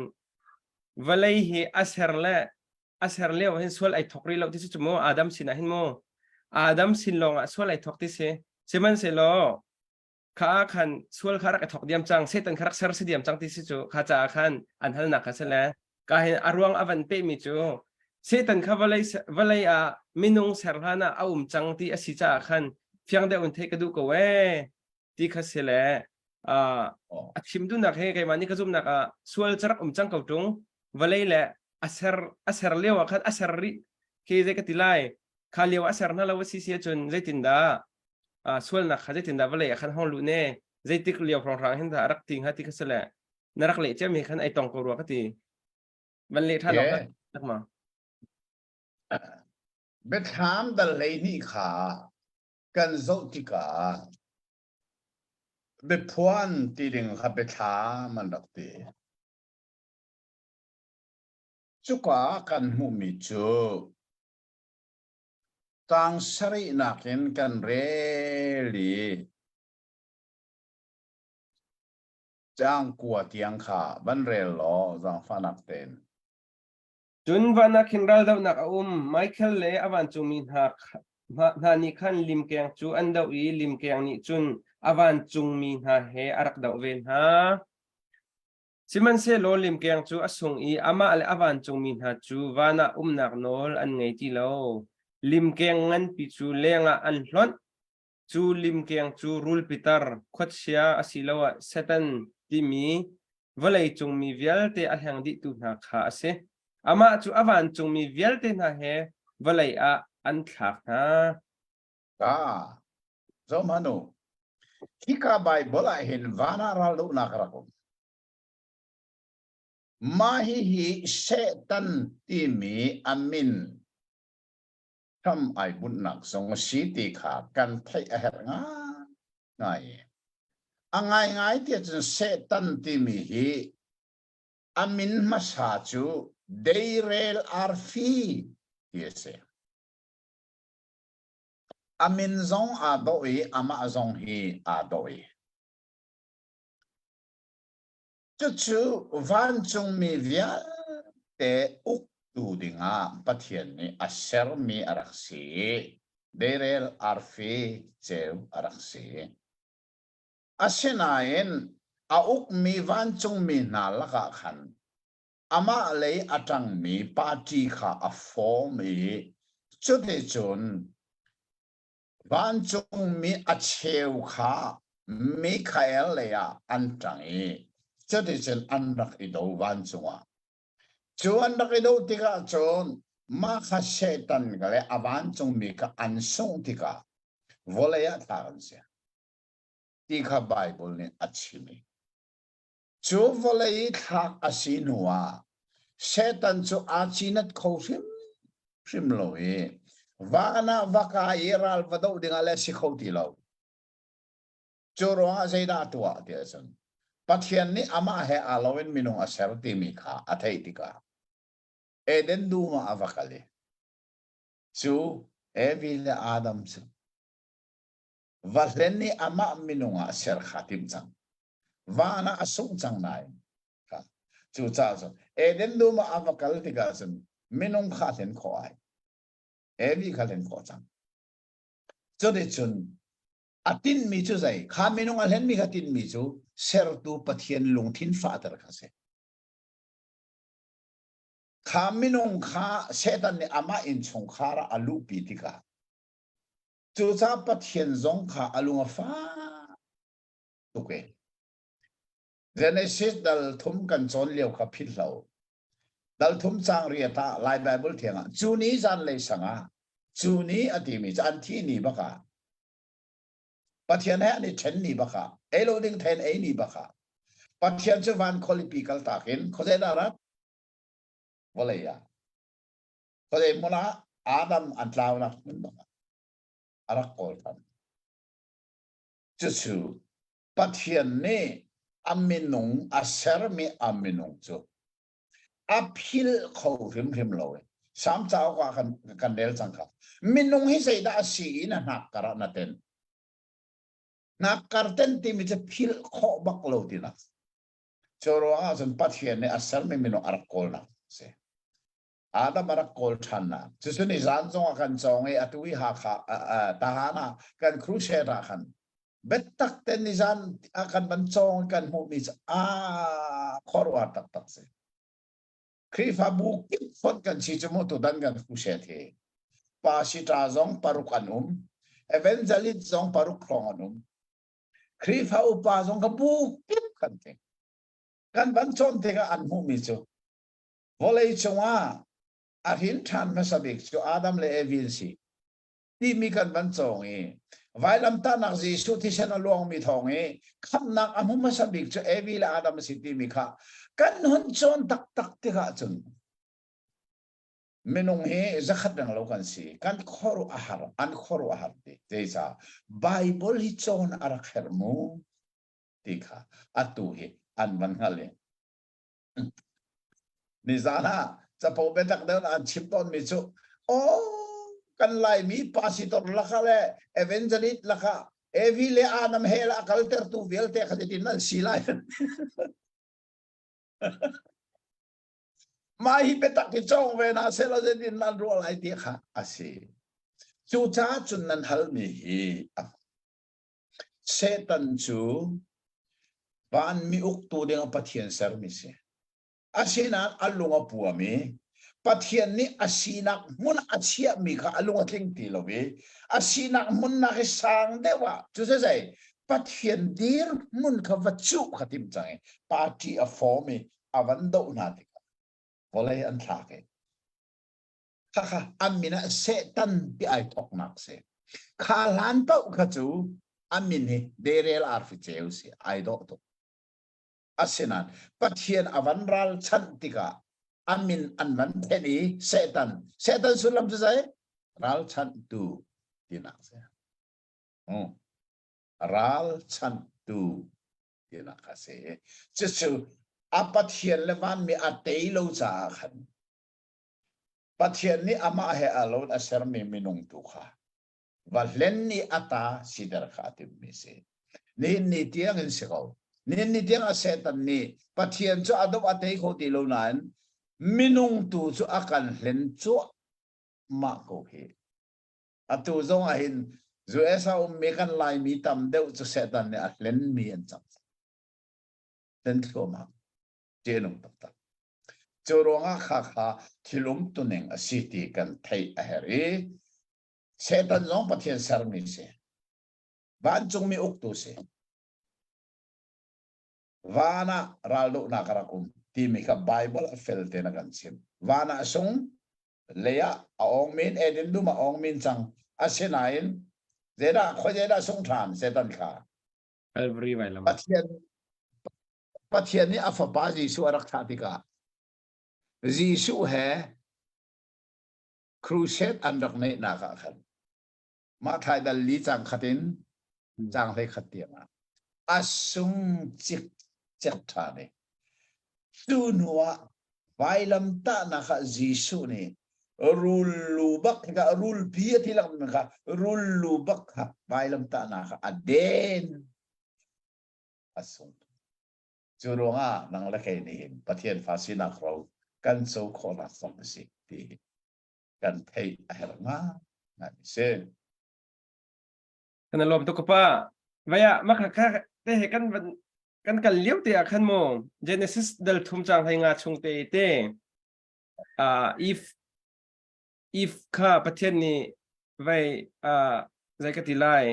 vawlei hi a ser le. a ser lio hin sual ai thok rih lo ti si cu mu Adam sin ah hin mu Adam sin lawng ah sual ai thok ti si sihmanhsehlaw kha ah khan sual kha rak i thok diam cang Satan kha rak ser si diam cang ti si cu kha caah khan an halnak kha si le ka hin a ruang a van pehmi cu Satan kha vawlei vawlei ah minung ser hlan ah a um cang ti a si caah khan fiang deuh in theih ka duh ko ee ti kha si le a chim duhnak he keimah nih ka zumhnak ah sual cu rak um cang ko ṭung vawlei le a ser a ser lio ah khan a ser rih khi zei ka ti lai kha lio a ser hna lo a si si ahcun zeitindah sualnak kha zeitindah vawlei ah khan hong luh ne zeitik lio hrawnghrang hin dah a rak ti hnga ti kha si le na rak leh ciami khan ai tong ko rua ka ti van leh ṭhan awk tak ma Biathlam dal hlei hnih kha kan zoh tikah biaphuan ti ding kha biathlam an rak ti. Cuka kan hmuhmi cu tang sarihnak in kan rel i caang kua tiang kha van rel law zaangfahnak tein. Cun van ah khin raldohnak a um. Michael le a vancungmi hna hna nih khan limkeng cu an doh i limkeng nih cun a vancungmi hna he a rak doh ve hna. Sihmanhsehlaw limkeng cu a sung i amah le a vancungmi hna cu van ah umnak nawl an ngei ti lo. Limkeng nganpi cu lengah an hlonh. Cu limkeng cu rul pitar, khuachia asiloah Satan timi vawleicung mi vialte a hleng dihtu hna kha a si. Amah cu a vancungmi vialte hna he vawlei ah an thlak hna. Ah, zohhmanh u. Hika Baibal ah hin van ah raldohnak a rak um. Mah hihi Satan timi a min hram ai bunhnak zong a si ti kha kan theih a herh ngaingai. A ngaingai tiah cun Satan timi hi a min hmasa cu deirel arfi ti a si. A min zong aa dawh i amah zong hi aa dawh i. Cucu vancungmi vialte uktu dingah Pathian nih a sermi a rak si i deirel arfi ceu a rak si. Asinain a ukmi vancungmi hna lakah khan amah lei a ṭangmi party kha a form i cuticun vancungmi a cheu kha Mikhael lei ah an ṭang i cuticun an rak i do vancung ah. Cu an rak i do tikah cun mah kha Satan le a vancungmi kha an sungh tikah vawlei ah thlak an si ti kha Baibal nih a chim i Cu vawlei i thlak a si hnuah Satan cu aa cinat kho hrimhrim lo i van ah va kai i ral va doh dingah le si kho ti lo. Cu ruangah zeidah a tuah ti ahcun Pathian nih amah he aa lo in minung a ser timi kha a theih tikah Eden dum ah a va kal i cu Evi le Adam cu va hlen i amah minung ah ser kha timh cang. Van ah a sungh cang nain cucaah cun Eden dum ah a va kal tikah cun minung kha a hlen khawh ai. Evi kha hlen khawh cang. Cuticun a tinhmi cu zei? Kha minung a hlenmi kha tinhmi cu sertu Pathian lungthin fahter kha si. Kha minung kha Satan nih amah innchungkhar ah a luhpi tikah cucaah Pathian zong kha a lung a fak tuk e. Genesis dal thum kan cawn lio kha philh lo. Dal thum cang riat ah Lai Bible thiang ah cu ni zanlei sang ah cu ni a timi cu an thi ni bak ah Pathian he an i ṭhen ni bak ah ei lo ding then ei ni bak ah Pathian cu van khualipi kaltak in khuazei dah rat vawlei ah khuazei hmun ah Adam an tlaunak hmun bak ah a rak kawl than. Cucu Pathian nih a minung a sermi a minung cu a philh kho hrimhrim lo i Salm cauk ah kan, kan rel cang kha. Minung hi zeidah a si i na hnakkar ah na ten. Hnakkar ten timi cu philh khawh bak lo tinak. Cu ruangah cun Pathian nih a sermi minung a rak kawlnak a si. Adam a rak kawl ṭhannak. Cucu ni zan zong ah kan cawng i atu i Hakha Tahan ah kan crusade ah khan biatak ten nizan ah kan van cawng kan hmuhmi cu a khuaruahhar taktak si. Khrihfabu kip fonh kan si cu mu tutan kan crusade hi. Pastor zong paruk an um. Evangelist zong paruk hrawng an um. Khrihfa upa zong ka bu kip kan ti. Kan van cawn tikah an hmuhmi cu vawlei cungah a hrin ṭhan hmasa bik cu Adam le Evi an si timi kan van cawng i vailamtahnak Jesuh thisen a luangmi thawng i khamhnak a hmu hmasa bik cu Evi le Adam a si timi kha kan hun cawn taktak tikah cun minung hi zakhat reng lo kan si kan khuaruah a har an khuaruah a har ti zeicah Bible hi cawn a rak herh mu ti kha atu hi an van hngal i nizan ah capo biatak deuh an chim tawnmi cu aw kan Laimi pastor laka le evangelist laka Evi le Adam he la kaltertu vialte kha tin an si lai Mah hi biatak hi cawng ve hna seh law zeitin nan ruah lai ti kha a si. Cucaah cun nan halmi hi a Satan cu vanmi uktu ding Pathian sermi si. Asinain a lung a puam i Pathian nih a sinak hmun a chiahmi kha a lung a tling ti lo i a sinak hmun nak i sang deuh ah cu zei Pathian dirhmun kha va cuh kha tim cang i party a form i a van doh hna tikah vawlei an thlak i khakha an min ah Satan ti ai thoknak si. Kha hlan paoh kha cu an min hi deirel arfi ceu si ai dawh tuk. Asinain Pathian a van ralchanh tikah a min an van then i Satan Satan sullam cu zei ralchanhtu tinak si. Ralchanhtu tinak a si. Cucu a Pathian le vanmi a tei lo caah khan Pathian nih amah he aa lo a sermi minung tu kha va hlen nih a ta siter kha a timhmi si. Nihin ni tiang in si ko. Nihin ni tiang a Satan nih Pathian cu a doh a tei kho ti lo nain minung tu cu a kan hlen cuahmah ko hi. Atu zong ah hin US a ummi kan Laimi tam deuh cu Satan nih a hlenmi an cang. Hlen thluahmah. Ṭihnung taktak. Cu ruangah kha kha thil umtuning a si ti kan theih a herh i Satan zong Pathian sermi si. Vancungmi uktu si. Van ah raldohnak a rak um timi kha Bible a fel tein a kan chim. Van ah sung lei ah a ong min Eden dum a ong min cang. Asinain zeidah khoi zeidah sung ṭhan Satan kha. Calvary vailam. Pathian Pathian nih a fapa Jesuh a rak thlah tikah Jesuh he crusade an rak neihnak ah khan mah thlai dal li cang khat in cang hlei khat tiang ah a sung cik cek ṭhan i cu hnu ah vailamtahnak ah Jesuh nih rul lu bak kha rulpi a ti lak kha rul lu bak kha vailamtahnak ah a den a sung. Cu ruangah nang le kei nih hin Pathian fa sinak ro kan co khawhnak zong a si ti kan theih a herh ngai si. Kan lawm tuk pa. Vaya makha kha te he kan kan kal liu te ah khan mo Genesis dal thum chang hai nga chung te te uh, if if kha Pathian nih vai uh, zei ka ti lai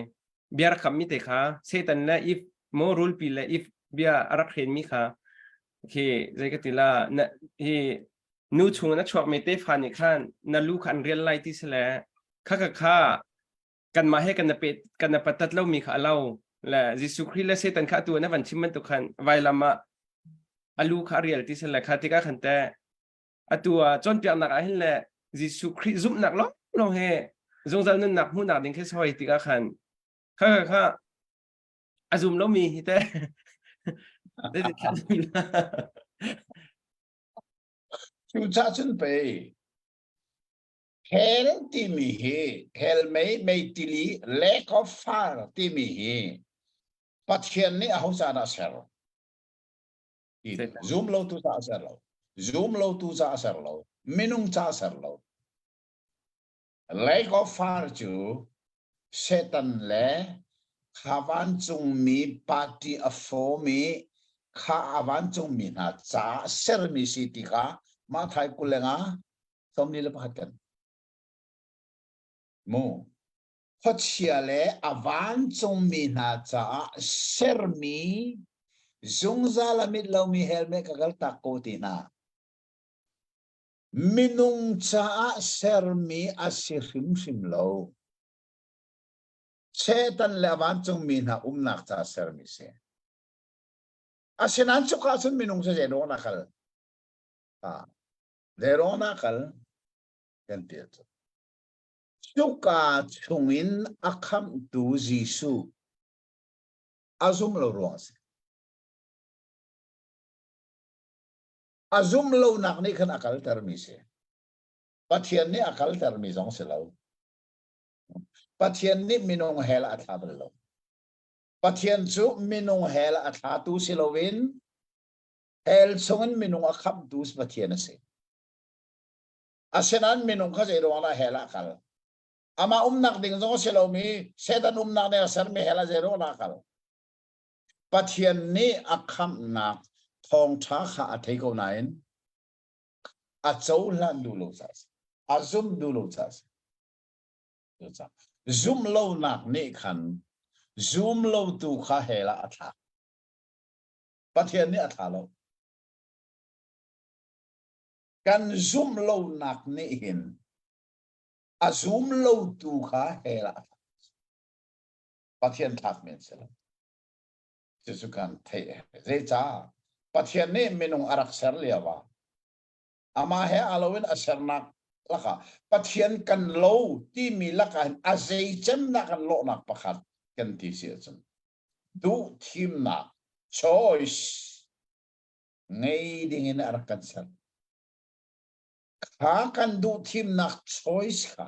bia rak kammi te kha Satan le if mo rulpi le if bia a rak hrenmi kha khi zei ka ti la na hi nu chung na chuakmi tefa nih khan na lu kha an rial lai ti sile kha kha kha kanmah he kan na pe kan na patat lomi kha a lo le Jesuh Khrih le Satan kha atu na van chim bantuk khan vailam ah a lu kha a rial ti sile kha tikah khan te atu ah cawnpiaknak ah hin le Jesuh Khrih zumhnak lawng lawng he zungzal nunnak hmuhnak ding khi soi tikah khan kha kha kha a zum lomi hi te Cucaah cun pei hell timi hi hell mei mei tili lake of fire timi hi Pathian nih aho ca dah ser Zum lo tu ca a ser lo. Zum lo tu ca a ser lo. Minung ca ser lo. Lake of Fire cu Satan le kha vancungmi party a form i kha a vancungmi hna caah sermi si ti kha Mathai 25 41 kan mu khuachia le a vancungmi hna caah sermi zungzal a mit lomi hell meh ka kal tak ko ti hna Minung caah sermi a si hrimhrim lo. Satan le a vancungmi hna umnak caah sermi si. Asinain cuka cun minung cu zei ruang dah kal? Ah, zei ruang dah kal? Kan ti cu. Cuka chungin a khamhtu Jesuh a zum lo ruang a si. A zum lonak nih khan a kaltermi si. Pathian nih a kaltermi zong si lo. Pathian nih minung hell a thla bal lo. Pathian cu minung hell a thlatu si loin hell chungin minung a khamhtu Pathian a si. Asinain minung kha zei ruang dah hell ah kal? Amah umnak ding zong a si lomi Satan umnak ding a sermi hell ah zei ruang dah a kal? Pathian nih a khamhnak thawngṭha kha a thei ko nain a cohlan duh lo caah a si. A zumh duh lo caah a si. Cucaah zumh lonak nih khan zum lotu kha hell ah a thlak. Pathian nih a thla lo. Kan zumh lonak nih hin a zum lotu kha hell ah a thlak. Pathian thlak men si lo. Cucu kan theih. Zeicah? Pathian nih minung a rak ser lio ah amah he aa lo in a sernak lakah Pathian kan lo timi lakah hin a zeicemnak kan lawhnak pakhat kan ti si ahcun duh thimnak choice ngei ding in a rak kan ser. Kha kan duh thimnak choice kha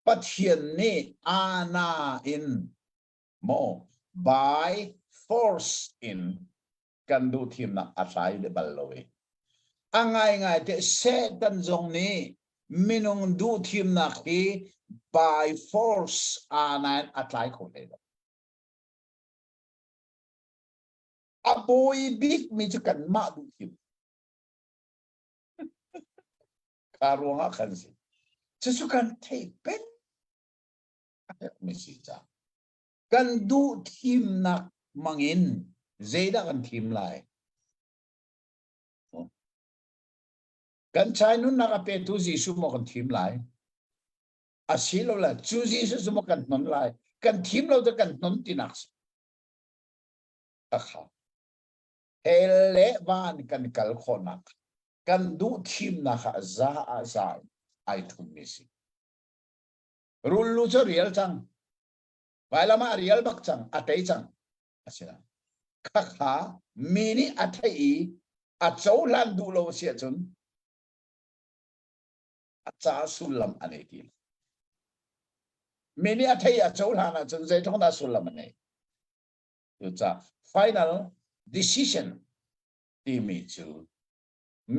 Pathian nih ana in maw by force in kan duh thimnak a tlai bal lo i a ngaingai te Satan zong nih minung duh thimnak hi by force ana in a tlai kho hlei lo. A bawi bik mi cu kanmah duh thim. Kha ruangah khan si. Cucu kan theih peng a herhmi si ca. Kan duh thimnak mangin zeidah kan thim lai? Kan chai nunnak a petu Jesuh maw kan thim lai? Asilole cu Jesuh cu maw kan hnon lai? Kan thim lo te kan hnon tinak si. Akha. Hell le van kan kal khawhnak kan duh thimnak ah za ah za ai thummi si. Rullu cu rial cang. Vailam ah rial bak cang, a tei cang. Asina. Khakha mi nih a theih i a cohlan duh lo si ahcun a ca sullam a nei ti lo. Mi nih a theih a cohlan ahcun zeitluk dah sullam a nei. Cucaah final decision timi cu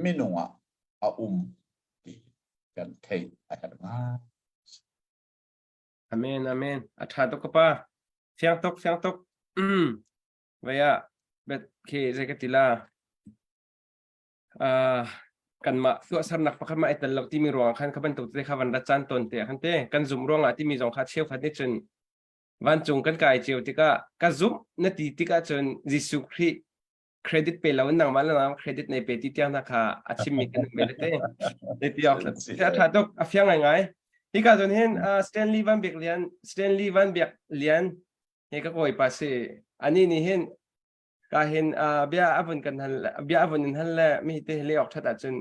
minung ah a um ti kan theih a herh ngai. Amen amen a tha tuk ka pa fiang tuk fiang tuk mm vaya bet khi zei ka ti la uh, kanmah tuahsernak pakhat mah i tel lo timi ruang khan kha bantuk te kha van rat caan tawn te khan te kan zum ruangah timi zong kha cheukhat nih cun vancung kan kai cio tikah ka zumh na ti tikah cun Jesuh Khrih credit pe lo in nangmah le nangmah credit nei pe ti tiang hna kha a chimmi kan um ve te te ti awk a tha tuk a fiang ngai ngai hika zon hin Stanley Van Biak Lian Stanley Van Biak Lian he ka kawi pa si ani ni hin ka hin bia avun kan hal bia avun in hal le mi te le ok that ahcun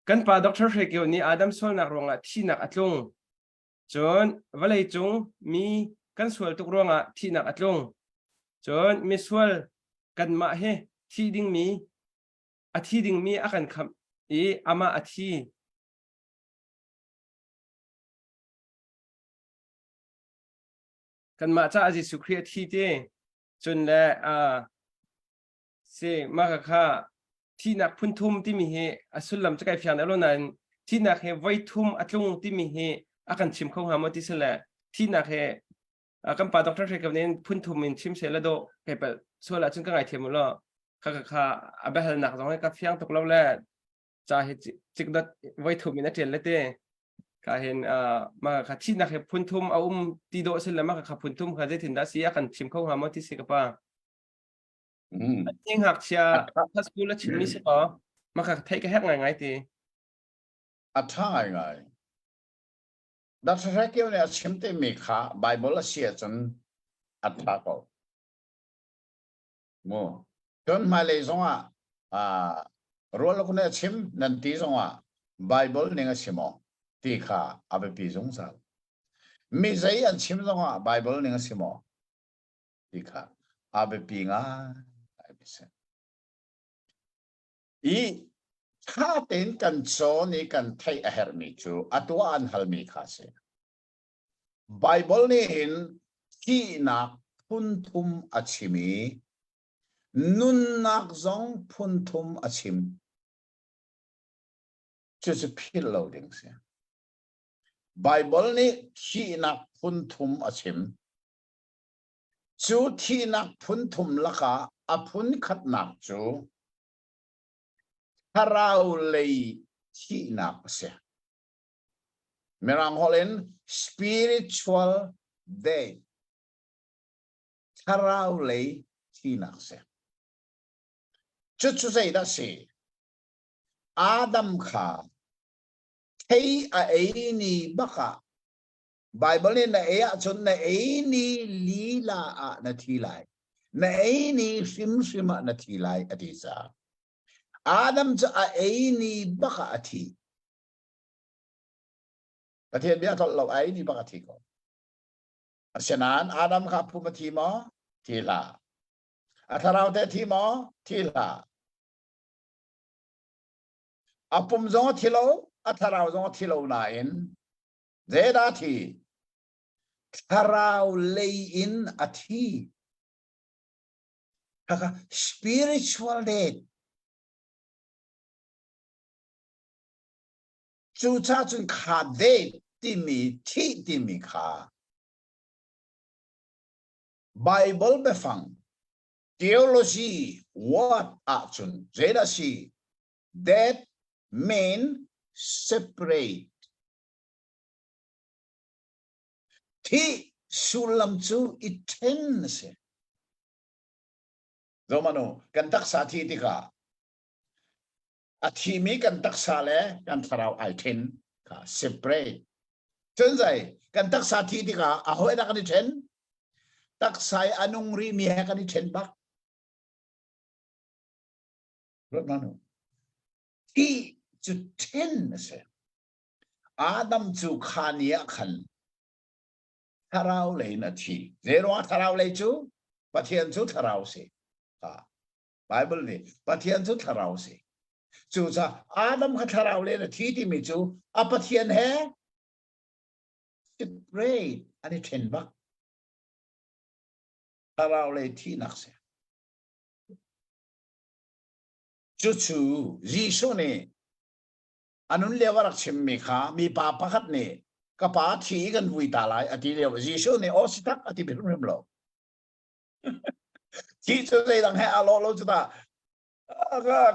kan pa Dr. Hre Kio nih Adam sualnak ruangah thinak a tlung Cun vawleicung mi kan sual tuk ruangah thihnak a tlung. Cun misual kanmah hi thi dingmi a thi dingmi a kan khamh i amah a thi. Kanmah caah Jesuh Khrih a thi ti. Cun le uh, si mah kha kha. Thihnak phun thum timi hi a sullam cu kai fiang deuh lo nain thihnak hi voi thum a tlung timi hi a kan chim kho hnga maw ti si le thihnak hi kan pa Dr. Hre in phun thum in chim se la do kai palh sual ahcun ka ngaithiam u law kha kha kha a biahalnak zong hi ka fiang tuk lo le ca hi cikdot voi thum in a ṭial le te ka hin ma kha thihnak hi phun thum a um ti dawh si le ma kha phun thum kha zeitin dah si a kan chim kho hnga maw ti si ka pa Ti ngakchia high school a chimmi si ko ma kha theih ka herh ngai ngai ti A ṭha ngai ngai. Dr. Hrekio nih a chim timi kha Bible a si ahcun a ṭha ko. Mu. Cun hmailei zongah uh, rualuk nih a chim nan ti zongah Bible ning a si maw ti kha a biapi zungzal. Mi zei an chim zongah Bible ning a si maw ti kha a biapi ngai mi si. I ṭha tein kan cawn i kan theih a herhmi cu atu ah an halmi kha a si. Baibal nih hin thihnak phun thum a chim i nunnak zong phun thum a chim. Cucu philh lo ding si. Baibal nih thihnak phun thum a chim. Cu thihnak phun thum lakah a phun khatnak cu thlarau lei thihnak a si. Mirang holh in spiritual death. Thlarau lei thihnak a si. Cucu zeidah a si? Adam kha thei a ei ni bak ah Baibal nih na ei ahcun na ei ni lila ah na thi lai. Na ei ni hrimhrim ah na thi lai a ti caah. Adam cu a ei ni bak ah a thi. Pathian bia tlolh lo a ei ni bak a thi ko. Asinain Adam kha phum a thi maw? Thi hlah. A thlarau te thi maw? Thi hlah. A pum zong a thi lo, a thlarau zong a thi lo nain Zeidah a thi? Thlarau lei in a thi. Khakha spiritual death. Cucaah cun kha death timi thih timi kha Bible biafang theology word ahcun zeidah si? Death mean separate. Thih sullam cu i ṭhen a si. Zomanu, kan taksa thi tikah a thimi kan taksa le kan thlarau ai ṭhen kha separate. Cun zei kan taksa thi tikah a hawi dah kan i ṭhen? Taksa i a nung rihmi he kan i ṭhen bak. Ruat manu. Thih cu ṭhen a si. Adam cu kha ni ah khan thlarau lei in a thi. Zeiruangah thlarau lei cu? Pathian cu thlarau si. Ha. Bible nih Pathian cu thlarau si. Cucaah Adam kha thlarau lei in a thi timi cu a Pathian he separate an i ṭhen bak. Thlarau lei thihnak si. Cucu Jesuh nih a nun lio a rak chimmi kha mipa pakhat nih ka pa thi kan vui ta lai a ti lio Jesuh nih aw si tak a ti hrimhrim lo thi cu zeidang he a lawh lo cu ta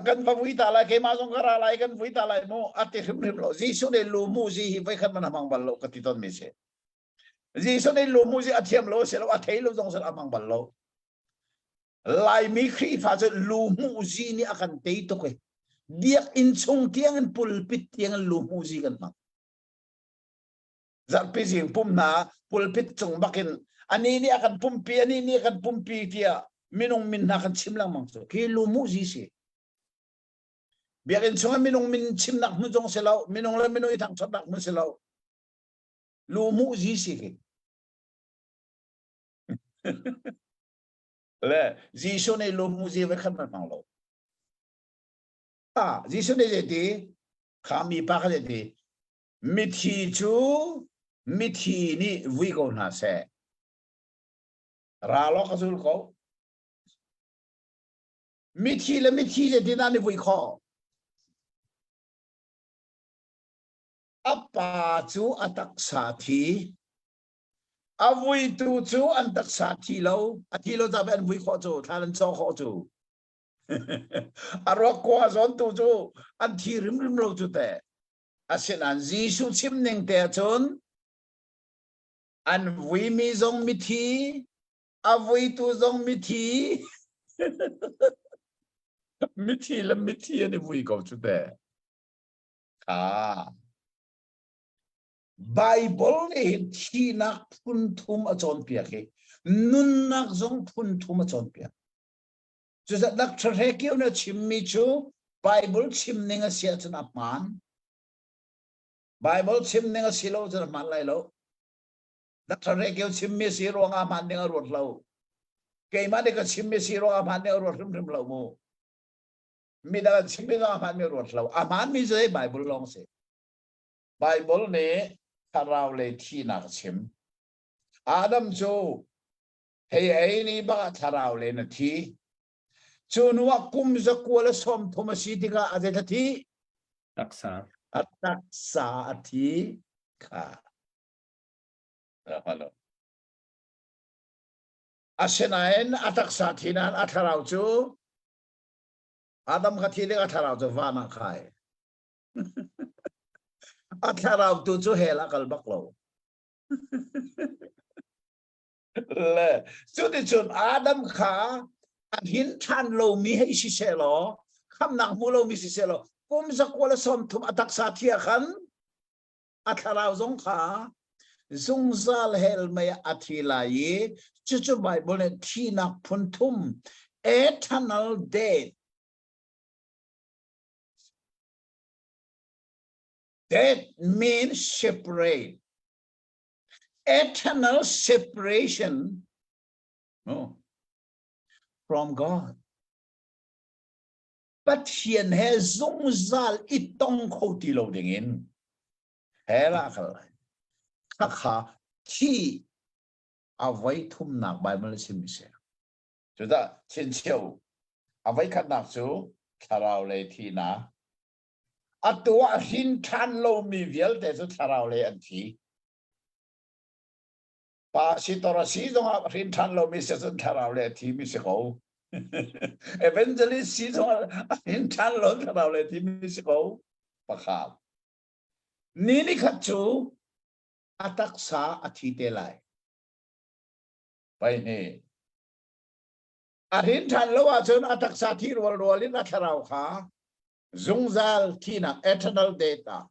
kan va vui ta lai keimah zong ka ra lai kan vui ta lai mu a ti hrimhrim lo Jesuh nih lu mu zi hi voi khat man a hmang bal lo ka ti ton mi si Jesuh nih lu mu zi a thiam lo si lo a thei lo zong si a hmang bal lo Laimi Khrihfa cu luhmuhzi nih a kan tei tuk i biakinn chung tiang in pulpit tiang in luhmuhzi kan hmang. Zarhpi zing pum hna pulpit cung bakin ani nih a kan pumpi ani nih a kan pumpi tiah minung min hna kan chim lengmang cu khi luhmuhzi si. Biakinn chung ah minung min chimnak hmun zong si lo, minung le minung i thangṭhatnak hmun si lo. Luhmuhzi si khi. Le Jesuh nih lungmuzi va khan man hmang lo. Ah, Jesuh nih zeiti? Kha mi pa kha zeiti? Mithi cu mithi nih vui ko hna seh. Ra law ka zul ko. Mithi le mithi zeitin an i vui khawh? A pa cu a taksa thi. A vuitu cu an taksa thi lo. A thi lo caah an vui khawh cu, thlan an cawh khawh cu. A ruak kua zawn tu cu an thi rimrim lo cu teh. Asinain Jesuh chim ning te ahcun an vuimi zong mithi, a vuitu zong mithi. Mithi le mithi an i vui ko cu teh. Kha. Bible nih hin thihnak phun thum a cawnpiak i nunnak zong phun thum a cawnpiak. Cucaah Dr. Hre Kio nih a chimmi cu Bible chim ning a si ahcun a hmaan. Bible chim ning a si lo cun a hmaan lai lo. Dr. Hre Kio chimmi si ruangah hmaan ding a ruat lo. Keimah nih ka chimmi si ruangah hmaan ding a ruat hrimhrim lo mu. Midang an chimmi zong a hmaanmi ruat lo. A hmaanmi cu Bible lawng si. Bible nih thlarau lei thihnak a chim. Adam cu hei ei ni bak ah thlarau lei na thi. Cu hnu ah kum zakua le 30 a si tikah a zei thi? Taksa. A taksa a thi kha. Hello. Asinain a taksa thi nain a thlarau cu Adam kha thi ding a thlarau cu van ah kai. A thlarau tu cu hell a kal bak lo. Le cuticun Adam kha a hin ṭhan lomi hei si sehlaw khamnak hmu lomi si sehlaw kum zakua le 30 a taksa thi ah khan a thlarau zong kha zungzal hell mei ah a thi lai i cucu Bible nih thihnak phun thum eternal death Death means separate. Eternal separation no, from God. Pathian he zungzal i tong kho ti lo dingin hell ah kal lai. Khakha thi a voi thumnak Bible chim si. Cudah chincheu a voi khatnak cu thlarau lei thihnak Atu ah hrin ṭhan lomi vialte cu thlarau lei an thi. Pa sitor a si zongah hrin ṭhan lomi si cun thlarau lei a thimi si ko. Evangelist si zongah a hrin ṭhan lo thlarau lei a thimi si ko. Pakhat. Ni ni khat cu a taksa a thi te lai. Pahnih. A hrin ṭhan lo ahcun a taksa thi rualrual in a thlarau kha zungzal thihnak eternal death ah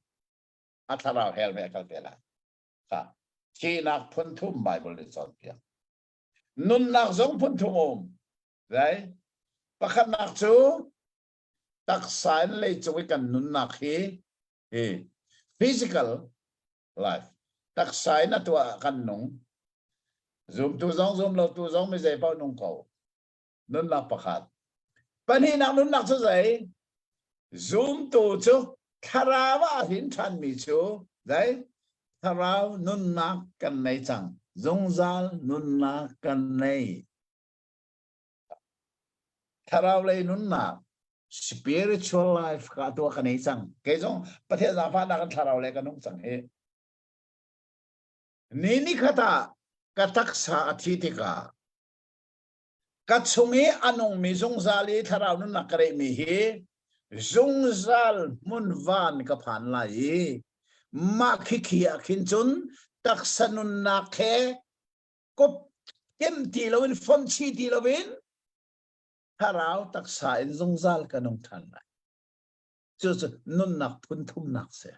a thlarau hell me a kal te lai kha thihnak phun thum bible nih cawnpiak nunnak zong phun thum um right pakhatnak cu taksa in leicung i kan nunnak hi hi physical life taksa in atu ah kan nung zumtu zong zum lo tu zong mi zei paoh nung ko nunnak pakhat. Pahnihnak nunnak cu zei? Zumtu cu thlarau ah hin ṭhanmi cu zei? Thlarau nunnak kan nei cang. Zungzal nunnak kan nei. Thlarau lei nunnak spiritual life ka tua ka nei cang. Kei zong Pathian zaangfahnak in thlarau lei ka nung cang hi. Ni ni khat ah ka taksa a thi tikah Ka chung i a nungmi zungzal i thlarau nunnak ka reihmi hi zungzal hmun van ka phan lai i mah khikhi ah khin cun taksa nunnak he kop kem ti loin fonh chih ti loin thlarau taksa in zungzal ka nung ṭhan lai. Cucu nunnak phun thumnak si.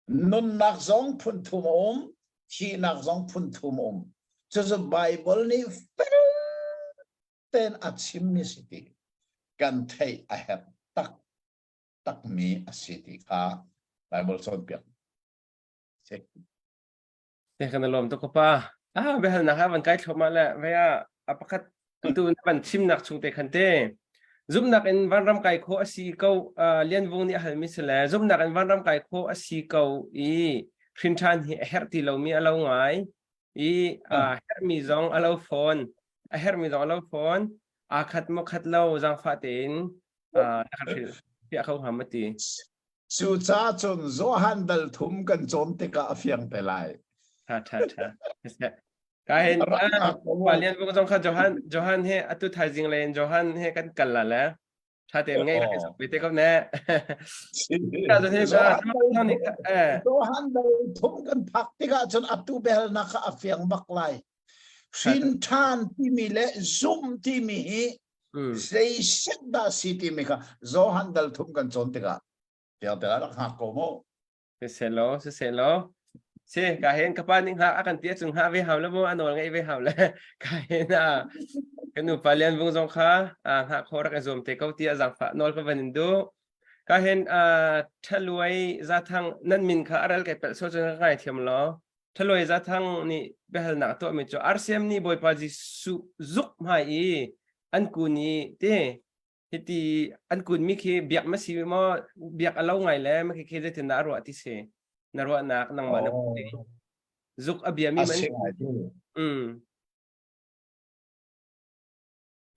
Nunnak zong phun thum a um, thihnak zong phun thum a um. Cucu Baibal nih fel tein a chimmi si ti kan theih a herh tak takmi a si ti kha Baibal cawnpiak si. Te kan lawm tuk pa. Ah biahalnak ha van kai thluahmah le vei ah a pakhat tu na van chimnak chung te khan te zumnak in vanram kai khawh a si ko Lian Vung nih a halmi si le zumnak in vanram kai khawh a si ko i hrin ṭhan hi a herh ti lomi a lo ngai i a herhmi zong a lo fawn a herhmi zong a lo fawn. Aa khat maw khat lo zaangfah tein na kan hrilh piah kho hnga ma ti. Cucaah cun Johan dal thum kan cawn tikah a fiang te lai. Tha tha tha. Ka hin Pa Lian Vung zong kha Johan Johan he atu thaizing le in Johan he kan kal la le tha tein ngai rak i te ko ne. Johan dal thum kan phak tikah cun atu biahalnak kha a fiang bak lai. Hrin ṭhan timi le zumh timi hi zei set dah si timi kha Johan dal thum kan cawn tikah fiang te rak hngak ko mu. Siselaw, siselaw. Si, ka hen ka pa ning ha a kan ti chung ha ve hau le mu a nawl ngai ve hau le ka hen a kan nu pa lian vung zong kha a hngah kho rak i zuam te ko ti a zangfah nawl ka van in du ka hen a thaluai zathang nan min kha aral kai pel so chun ka ngai thiam lo Thaluai Zathang nih biahalnak a tuahmi cu RCM nih Bawipa Jesuh zuk hmai i an kun i ti hiti an kunmi khi biak ma si maw biak a lo ngai le ma khi khi zeitin dah a ruah ti si na ruahnak nangmah na Oh. zuk a biami A man si ngai tu. mm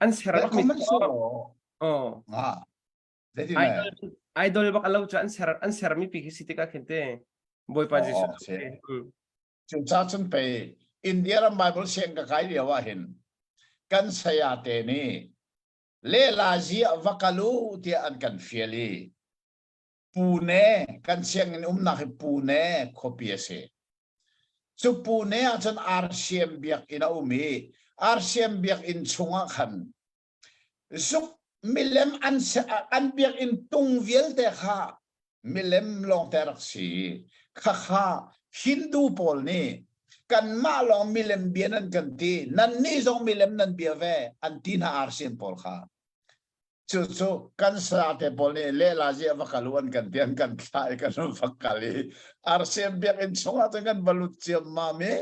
an ser bak mi Comment so. oh Ah. Zeitin idol idol bak a lo cu an ser an sermi pi khi si tikah khin te Bawipa Jesuh Cucaah cun pei India ram Bible siang ka kai lio ah hin kan saya te nih lehla ziah va kal u tiah an kan fial i Pune kan sianginn umnak hi Pune khuapi a si. Cu Pune ah cun RCM biakinn a um i RCM biakinn chungah khan Zuk milem an an biakinn tung vialte kha milem lawngte rak si. Khakha Hindu pawl nih kanmah lawng milem bia nan kan ti, nannih zong milem nan bia ve an ti hna RCN pawl kha. Cucu kan sate pawl nih lehla zia va kal u an kan ti an kan thlah i kan va kal i RCM biakinn chungah cun kan va lut ciammam i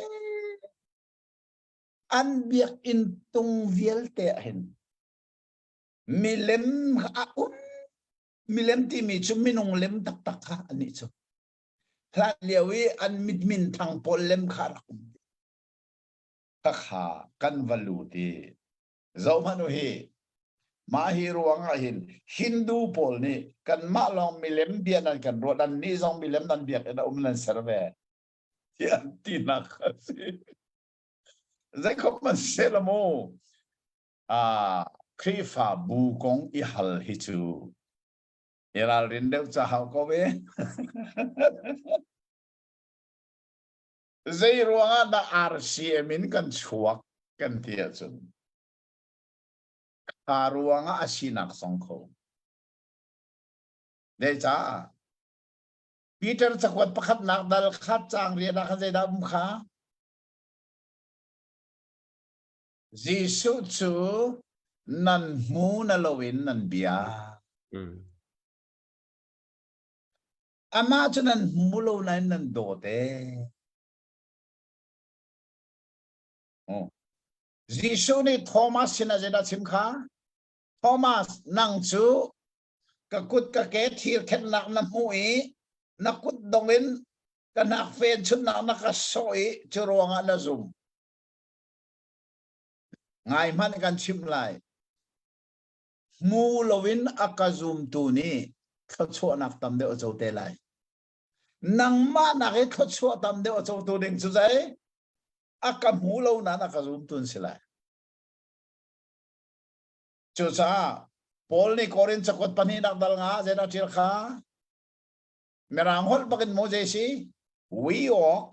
An biakinn tung vialte ah hin milem a um. Milem timi cu minung lem taktak kha annih cu. Hlan lio i an mit minthang pawl lem kha rak um. Khakha kan va lut i zohhmanh u hi mah hi ruangah hin Hindu pawl nih kanmah lawng milem bia nan kan ruah nan nih zong milem nan biakinn a um nan ser ve ti an tinak a si. Zeikhom man seh mu ah Khrihfabu kong i hal hi cu i ralrin deuh ca hau ko ve. Zei ruangah dah RCM in kan chuak kan ti ahcun kha ruangah a sinak song kho. Zeicah Peter cakuat pakhatnak dal khat caang rian ah khan zeidah um kha? Jesuh cu nan hmu na loin nan bia. Mm. Amah cu nan hmu lo nain nan dawt ee. Oh. Jesuh nih Thomas sinah zeidah chim kha? Thomas, nang cu ka kut ka ke thir khennak na hmuh i na kut dong in ka hnak fen chunnak na ka sawh i cu ruangah na zum. Ngai hmanh kan chimh lai. Hmu loin a ka zumtu nih thluachuahnak tam deuh a co te lai. Nangmah nak i thluachuah tam deuh a cotu ding cu zei? A ka hmu lo nain a ka zumtu an si lai. Cucaah Paul nih Korin cakuat pahnihnak dal nga zeidah ṭial kha? Mirang holh bakin Moses si we walk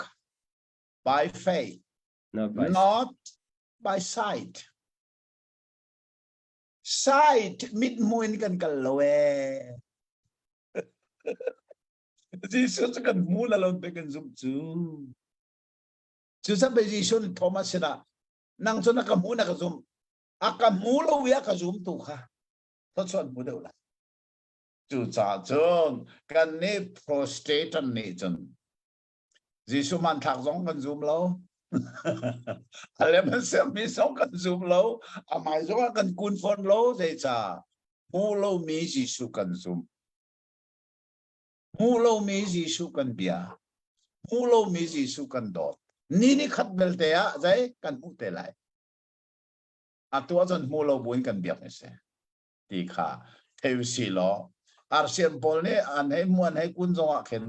by faith not by, not by sight. Sight mit hmu in kan kal lo ee. Jesuh cu kan hmu la lo te kan zumh cu. Cu sampai Jesuh nih Thomas sinah nang cu na ka hmu na ka zumh. A ka hmu lo i a ka zum tu kha thawchuan hmu deuh lai. Cucaah cun kannih Protestant nih cun Jesuh hmanthlak zong kan zum lo. A lem an sermi zong kan zum lo. A hmai zong ah kan kun fawn lo. Zeicah? Hmu lomi Jesuh kan zum. Hmu lomi Jesuh kan bia. Hmu lomi Jesuh kan dawt. Ni ni khat belte ah zei kan hmuh te lai. Atu ahcun hmu lo buin kan biak ni si. Ti kha thei si law RCM pawl nih an hei hmu an hei kun zong ah khin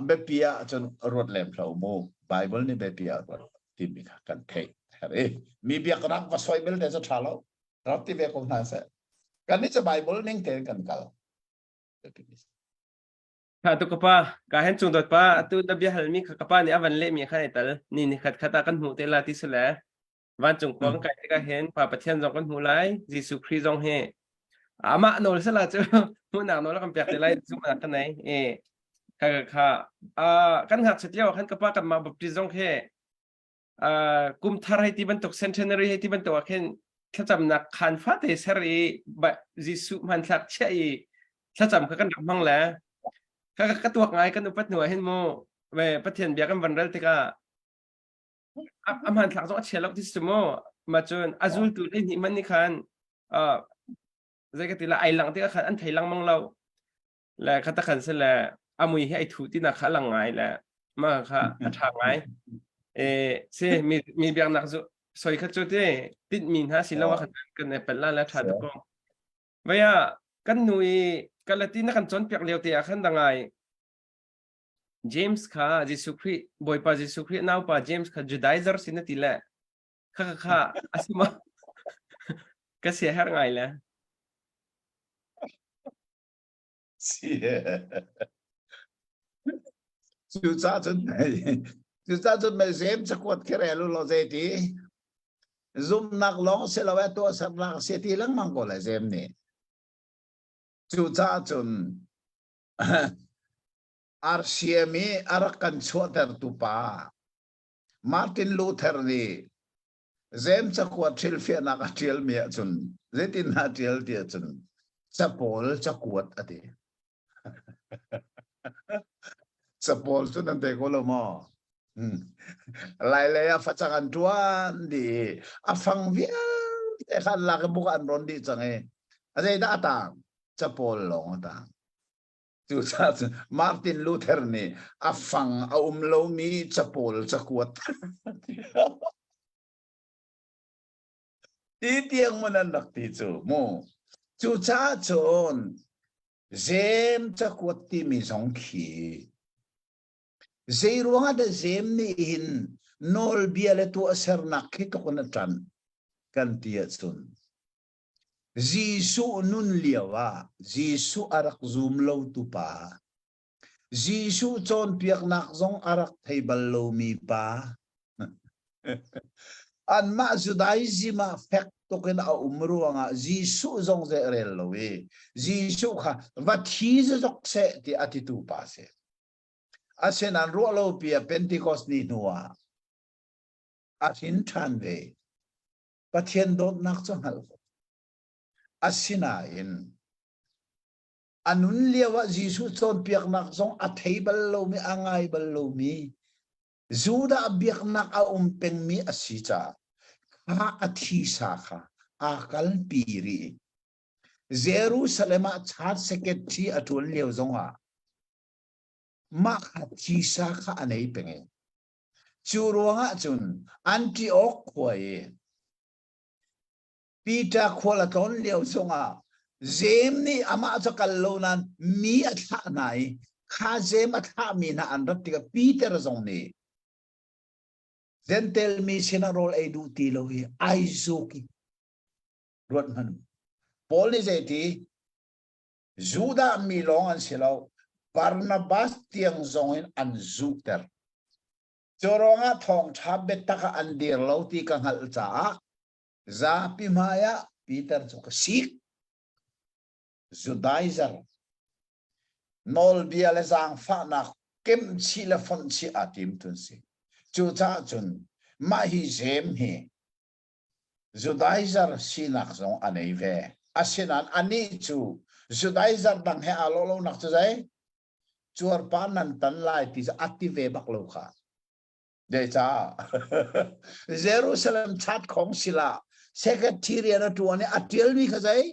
biapi ah cun ruat lem hlo mu. Bible nih biapi ah ruat timi kha kan theih her i mi biaknak va soi bel te cu tha lo. Rak ti ve ko hna seh. Kan nih cu Bible ning tein kan kal. Tha tu ka pa, ka hen cung dawt pa, atu na bia halmi kha ka pa nih a van lehmi khan ai tal. Ni ni khat khat ah kan hmuh te la ti si le. Vancung khua kan kai tikah hin Pa Pathian zong kan hmuh lai, Jesuh Khrih zong hi amah nawl sala cu hmuhnak nawl a kan pek te lai zumhnak ka nei. E kha kha kha kan ngakchiat lio ah khan ka pa kanmah baptist zong khi kum thar hei ti bantuk centenary hei ti bantuk ah khin thlacamnak khaan fate ser i Jesuh hmanthlak chiah i thlacam kha kan rak hmang le ka ka tuak ngai kan upat hnu ah hin mu ve Pathian bia kan van rel tikah a hmanthlak zong a chia lo ti si mu ma cun a zultu hleihnih man nih khan zei ka ti la ai lang tikah khan an thei lengmang lo le kha takhan si le a mui hi ai thu ti nak kha lang ngai le ma kha a tha ngai e si mi mi biaknak zu soi kha chu te tit mi hna si lo khan kan e pel la le tha tu ko vaya kan nu i kalati na kan chon piak leo te ah khan dangai James kha Jesuh Khrih Bawipa Jesuh Khrih naupa James kha Judaizer sin na ti le kha kha kha asima ka sia her ngai le Cucaah cun cucaah cun mei zem cakuat khi rel u law zei ti zumnak lawng si lo e tuahsernak si ti lengmang ko le zem nih. Cucaah cun RCM i a rak kan chuahtertu pa Martin Luther nih Zem cakuat hrilhfiahnak a ṭialmi ahcun zeitin a ṭial ti ahcun capawl cakuat a ti. Capawl cu nan thei ko lo maw? Hmm. Lailei ah facang an ṭuan dih i a fang vialte kha an lak i buk ah an rawn dih cang i a zeidah a tang? Capawl lawng a tang. Cucaah cun Martin Luther nih a fang a um lomi capawl cakuat ti tiang mun an rak ti cu mu. Cucaah cun Zem cakuat timi zong khi zei ruangah dah Zem nih hin nawlbia le tuahsernak khi tluk in a ṭanh kan ti ahcun Jesuh nun lio ah Jesuh a rak zum lotu pa, Jesuh cawnpiaknak zong a rak thei bal lomi pa, anmah Judaism ah fek tuk in a um ruangah Jesuh zong zei a rel lo i Jesuh kha va thi zok seh ti a titu pa a si. Asinain ruah lopi ah Pentecost ni hnu ah a hrin ṭhan ve. Pathian dawtnak cu hngalh ko. Asinain a nun lio ah Jesuh cawnpiaknak zong a thei bal lomi, a ngai bal lomi, Judah biaknak a um pengmi a si caah kha a thisa kha aa kalpi rih. Jerusalem ah church secretary a ṭuan lio zongah mah kha thisa kha a nei peng i Cu ruangah cun Antioch khua i Peter khual a tlawn lio zongah Jeim nih amah cu kal lo nain mi a thlah hna i kha Jeim a thlahmi hna an rat tikah Peter zong nih Jentail mi sinah rawl ei duh ti lo i ai zuk i ruat hmanh u. Paul nih zeiti Judah mi lawng an si lo, Barnabas tiang zong in an zuhter. Cu ruangah thawngṭha biatak ah an dir lo ti ka hngalh caah zapi hmaiah Peter cu ka sik. Judaizer nawlbia le zaangfahnak kemhchih le fonhchih aa tim tun si. Cucaah cun mah hi Jeim hi Judaizer sinak zong a nei ve. Asinain anih cu Judaizer dang he aa lawh lonak cu zei? Cuarpa nan tan lai ti cu a ti ve bak lo kha. Zeicah? Jerusalem chat khong sila secretary a ṭuan i a ṭialmi kha zei?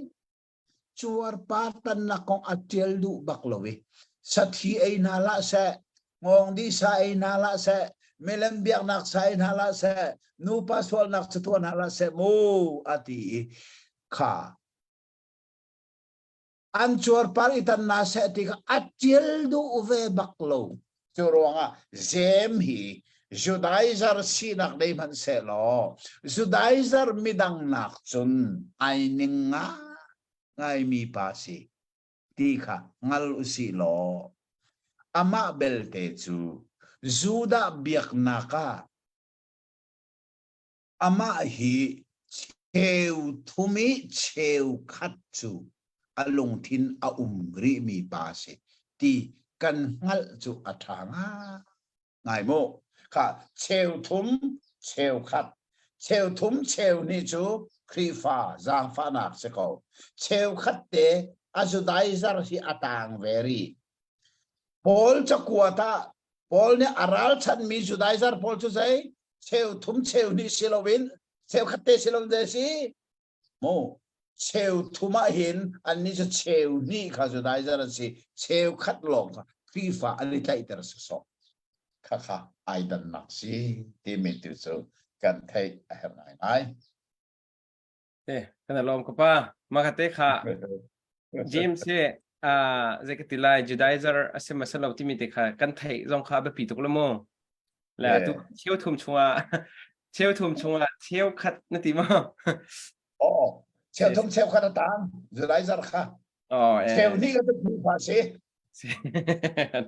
Cuarpa tannak kong a ṭial duh bak lo i sathi ei hna hlah seh, ngawng dih sa ei hna hlah seh, Milem biaknak sai hna hlah seh, nupa sualnak cu tuah hna hlah seh mu a ti i kha an cuarpar i tan na seh ti kha a ṭial duh ve bak lo. Cu ruangah Jem hi Judaizer sinak nei hmanh seh law Judaizer midang nak cun ai ning ngaimi pa si ti kha hngal usih law amah belte cu Judah biaknak ah Amah hi cheu thum i cheu khat cu a lungthin a um rihmi pa a si ti kan hngalh cu a ṭha ngai mu. Kha cheu thum cheu khat cheu thum cheu hnih cu Khrihfa zaangfahnak si ko. Cheu khat te a Judaizer hi a taang ve rih. Paul cakuat ah Paul nih a ralchanhmi Judaizer pawl cu zei? Cheu thum cheu hnih si loin cheu khat te si loin zei si? Mu cheu thum ah hin annih cu cheu hnih kha Judaizer an si cheu khat lawng kha Khrihfa an i tlaihter sawsawh khakha ai dannak si timi tu cu kan theih a herh ngaingai. Eh, kan lawm ka pa. Mah ka te kha James hi uh, zei ka ti lai Judaizer a si ma lo timi te kha kan theih zong kha biapi tuk lo mu. Le atu cheu thum chungah cheu thum chungah cheu khat na ti ma? Oh, cheu thum cheu khat a tang Judaizer kha. Oh, eh. Cheu ni ka tu pa si.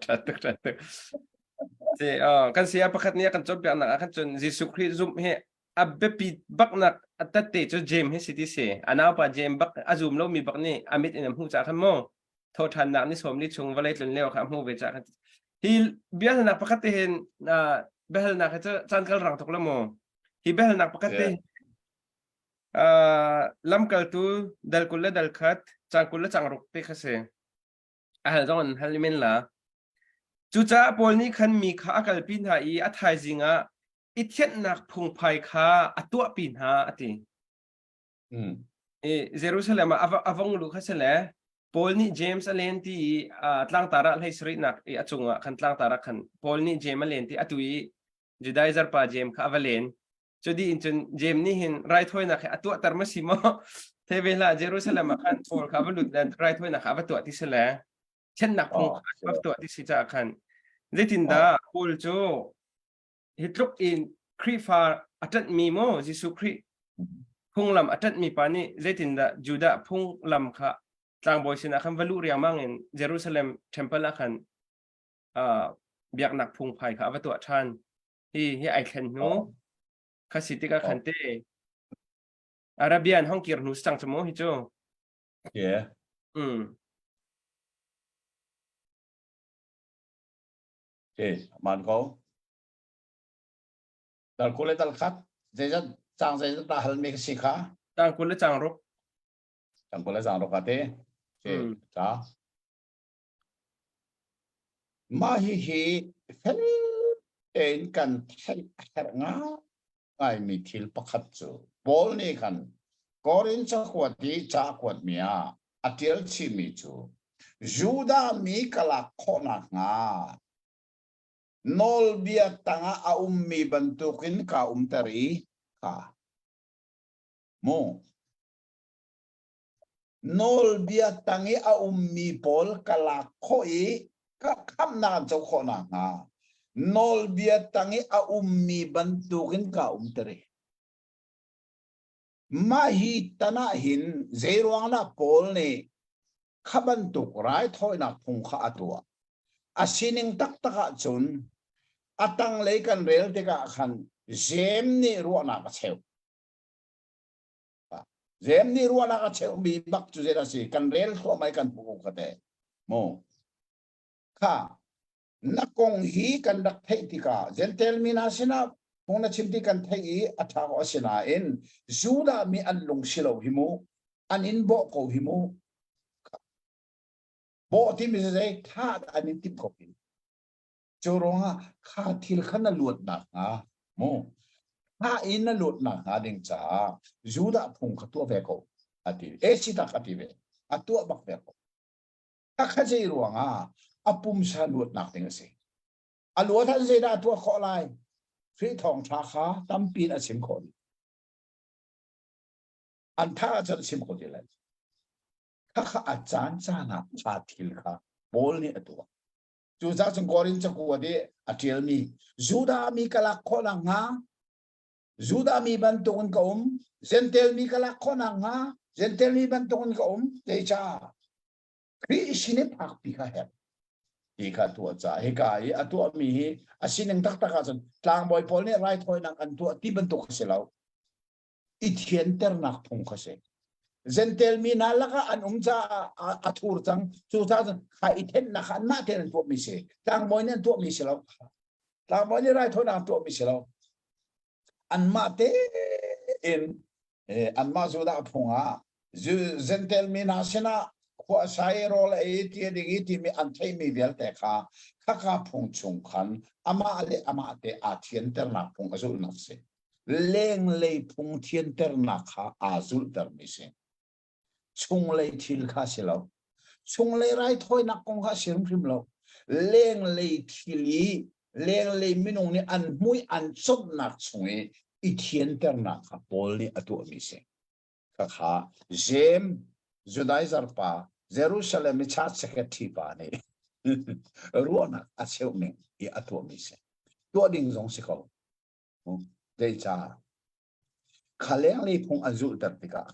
Ṭha tuk, ṭha tuk. Si, oh, kan sia pakhat nih a kan cawnpiaknak ah khan cun Jesuh Khrih zumh hi a biapi baknak a tatte cu James hi si ti si. A naupa James bak a zum lomi bak nih a mit in a hmuh caah khan mu thawṭhannak ni sawm li chung vawlei tlun lio kha a hmuh ve caah khan hi biahalnak pakhat te hin biahalnak hi cu caan kal rang tuk lo mu. Hi biahalnak pakhat te lamkaltu dal 20 le dal khat cang 20 le cang ruk te kha si. A hal zong an hal men la. Cucaah Paul nih khan mi kha a kalpi hna i a thaizing ah i thianhnak phungphai kha a tuahpi hna a ti. Mm. I Jerusalem ah a vong lu kha si le Paul nih James a len ti i tlangtar ah hlei sarihnak i a cungah khan tlangtar ah khan Paul nih James a len ti atu i Judaizer pa James kha a va len. Cu dih in cun James nih hin raithawinak hi a tuahter ma si maw? The ve hlah Jerusalem ah khan Paul kha va lut le raithawinak kha a va tuah ti si le thiannak phung kha a va tuah ti si caah khan zeitindah Paul cu hi tluk in Khrihfa a ṭanhmi maw Jesuh Khrih phunglam a ṭanhmi pa nih zeitindah Judah phunglam kha tlangbawi sinah khan va luh riangmang in Jerusalem temple ah khan uh, biaknak phungphai kha a va tuah ṭhan. Hi hi ai thlen hnu kha si tikah khan te Arabian hong kir hnu si cang cu mu hi cu. Yeah. Mm. Okay, man ko. Dal kul le dal khat zeizat cang zeizat dah hal mi ka si kha? Cang 20 le cang ruk. Cang 20 le cang ruk ate. Okay, Mm. ta. Mah hihi fel tein kan theih a herh ngaingaimi thil pakhat cu Paul nih khan Korin cakuat i ca a kuatmi ah a ṭial chihmi cu Judah mi ka lak khawh nakhnga nawlbia tangah a ummi bantukin kaa umter i kha mu Nawlbia tang i a ummi pawl ka lak khawh i ka khamhnak an co khawh nakhnga nawlbia tang i a ummi bantukin kaa umter i mah hi tan ah hin zeiruangdah Paul nih kha bantuk raithawinak phung kha a tuah? A sining taktak ahcun a tanglei kan rel tikah khan Jeim nih ruahnak a cheuh. Zem nih ruahnak a cheuhmi bak cu zeidah si kan rel thluahmah i kan hmuh ka te mu kha na kong hi kan rak theih tikah Gentile mi hna sinah phung na chim ti kan theih i a ṭha ko asinain Judah mi an lung si lo hi mu an in bawh ko hi mu bawh timi zei thah an in timh ko hi Cu ruangah kha thil kha na luat nakhnga mu kha in na luat nakhnga ding caah Judah phung kha tuah ve ko a ti. E si tak a ti ve. A tuah bak ve ko. Kha zei ruangah a pumsa luatnak ding a si. A luat ah zeidah a tuah khawh lai? Khrih thawngṭha kha tampi in a chim khawh dih. An tha ahcun a chim kho ti lai. Khakha a caan caan ah kha thil kha Paul nih a tuah. Cucaah cun Korin cakuat i a ṭialmi Judah mi ka lak khawh nakhnga Judah mi bantukin ka um, Gentel mi ka lak khawh nakhnga Gentel mi bantukin ka um, zeicah Khrih sin i phakpi kha herh ti kha tuah ca hika i a tuahmi hi a sining taktak ahcun tlangbawi pawl nih raithawinak an tuah ti bantuk a si lo i thianternak phung kha si Gentel mi hna lakah an um caah a thur cang cucaah cun kha i thennak kha anmah tein an tuahmi si tlangbawi nih an tuahmi si lo tlangbawi nih raithawinak an tuahmi si lo anmah tein anmah Judah phung ah Gentel mi hna sinah khua sai rawl ei ti ding i timi an theihmi vialte kha khaka phung chung khan amah le amah te aa thianternak phung a zulhnak si. Lenglei phung thianternak kha aa zulhtermi si. Chunglei thil kha si lo. Chunglei raithawinak kong kha si hrimhrim lo. Lenglei thil i lenglei minung nih an hmui an cawnhnak chung i i thianternak kha Paul nih a tuahmi si. Khakha Jeim Judaizer pa Jerusalem i church secretary pa nih ruahnak a cheuh ning i a tuahmi si. Tuah ding zong si ko. Zeicah? Kha lenglei phung an zulhter tikah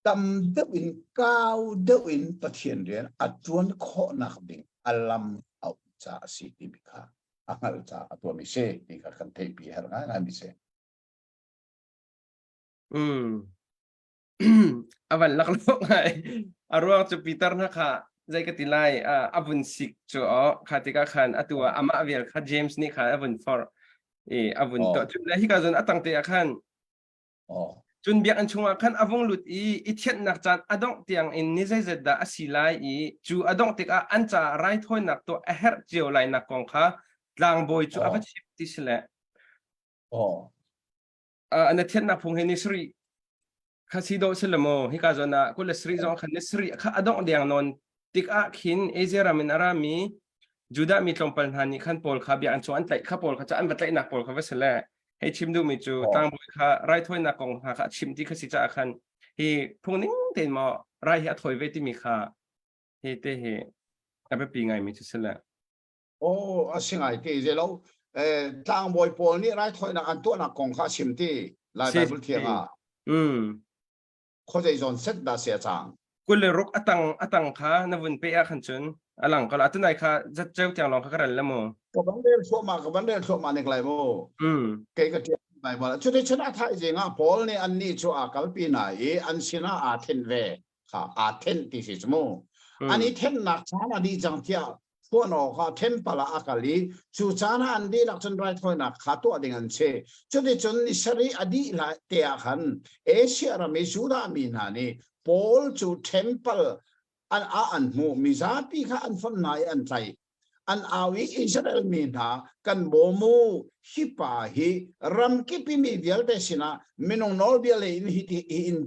tam deuh in kau deuh in Pathian rian a ṭuan khawhnak ding a lam a um caah a si timi kha a hngalh caah a tuahmi si ti kha kan theihpi a herh ngaingaimi si. Mm. A van laklawh ngai. A ruang cu Peter hna kha zei ka ti lai a vun sik cu aw kha tikah khan atu ah amah vial kha James nih khan a vun forh i a vun tuah cun le hika zon a tang te ah khan cun biakinn chungah khan a vung lut i i thianhnak caan a dongh tiang in ni zeizat dah a si lai i cu a dongh tikah an caah raithawinak tuah a herh cio lai nak kong kha tlangbawi cu a va chimh ti si le na thianhnak phung hi ni sarih kha si dawh si le maw hika zawn ah kul le sarih zong khan ni sarih kha a dongh deng nawn tikah khin Asia ram in a rami Judah mi tlawmpal hna nih khan Paul kha bia an chung an tlaih kha Paul kha an va tlaihnak Paul kha va si le hei chim duhmi cu tlangbawi kha raithawinak kong hna kha a chim ti kha si caah khan hi phung ning tein maw rai hi a thawi ve timi kha hi te hi a biapi ngaimi cu si le Oh, a si ngai te ze lo. Eh, tlangbawi pawl nih raithawinak an tuahnak kong kha a chim ti. Lai Bible thiang ah. Mm. Khuazei zawn set dah sia cang. 26 atang atang kha na vun pe ah khan cun alang ko la atunai kha zat cheu tiang lawng kha ka rel le mu. Ka ban rel thluahmah ka ban rel thluahmah nek lai mu. Mm. Kei ka tial Bible. Cuti cun a thai zing ah Paul nih annih cu aa kalpi hna i an sinah aa then ve. Kha aa then ti si cu mu. An i thennak caan a dih cang tiah Thuan awkah temple ah a kal i cu caan ah an dihlak cun raithawinak kha tuah ding an si. Cuticun ni sarih a dih lai te ah khan Asia ram i Judah mi hna nih Paul cu temple an ah an hmuh. Mizapi kha an fonh hna i an tlaih. An au i Israel mi hna kan bawm u, hi pa hi ramkip i mi vialte sinah minung nawlbia lei in hi in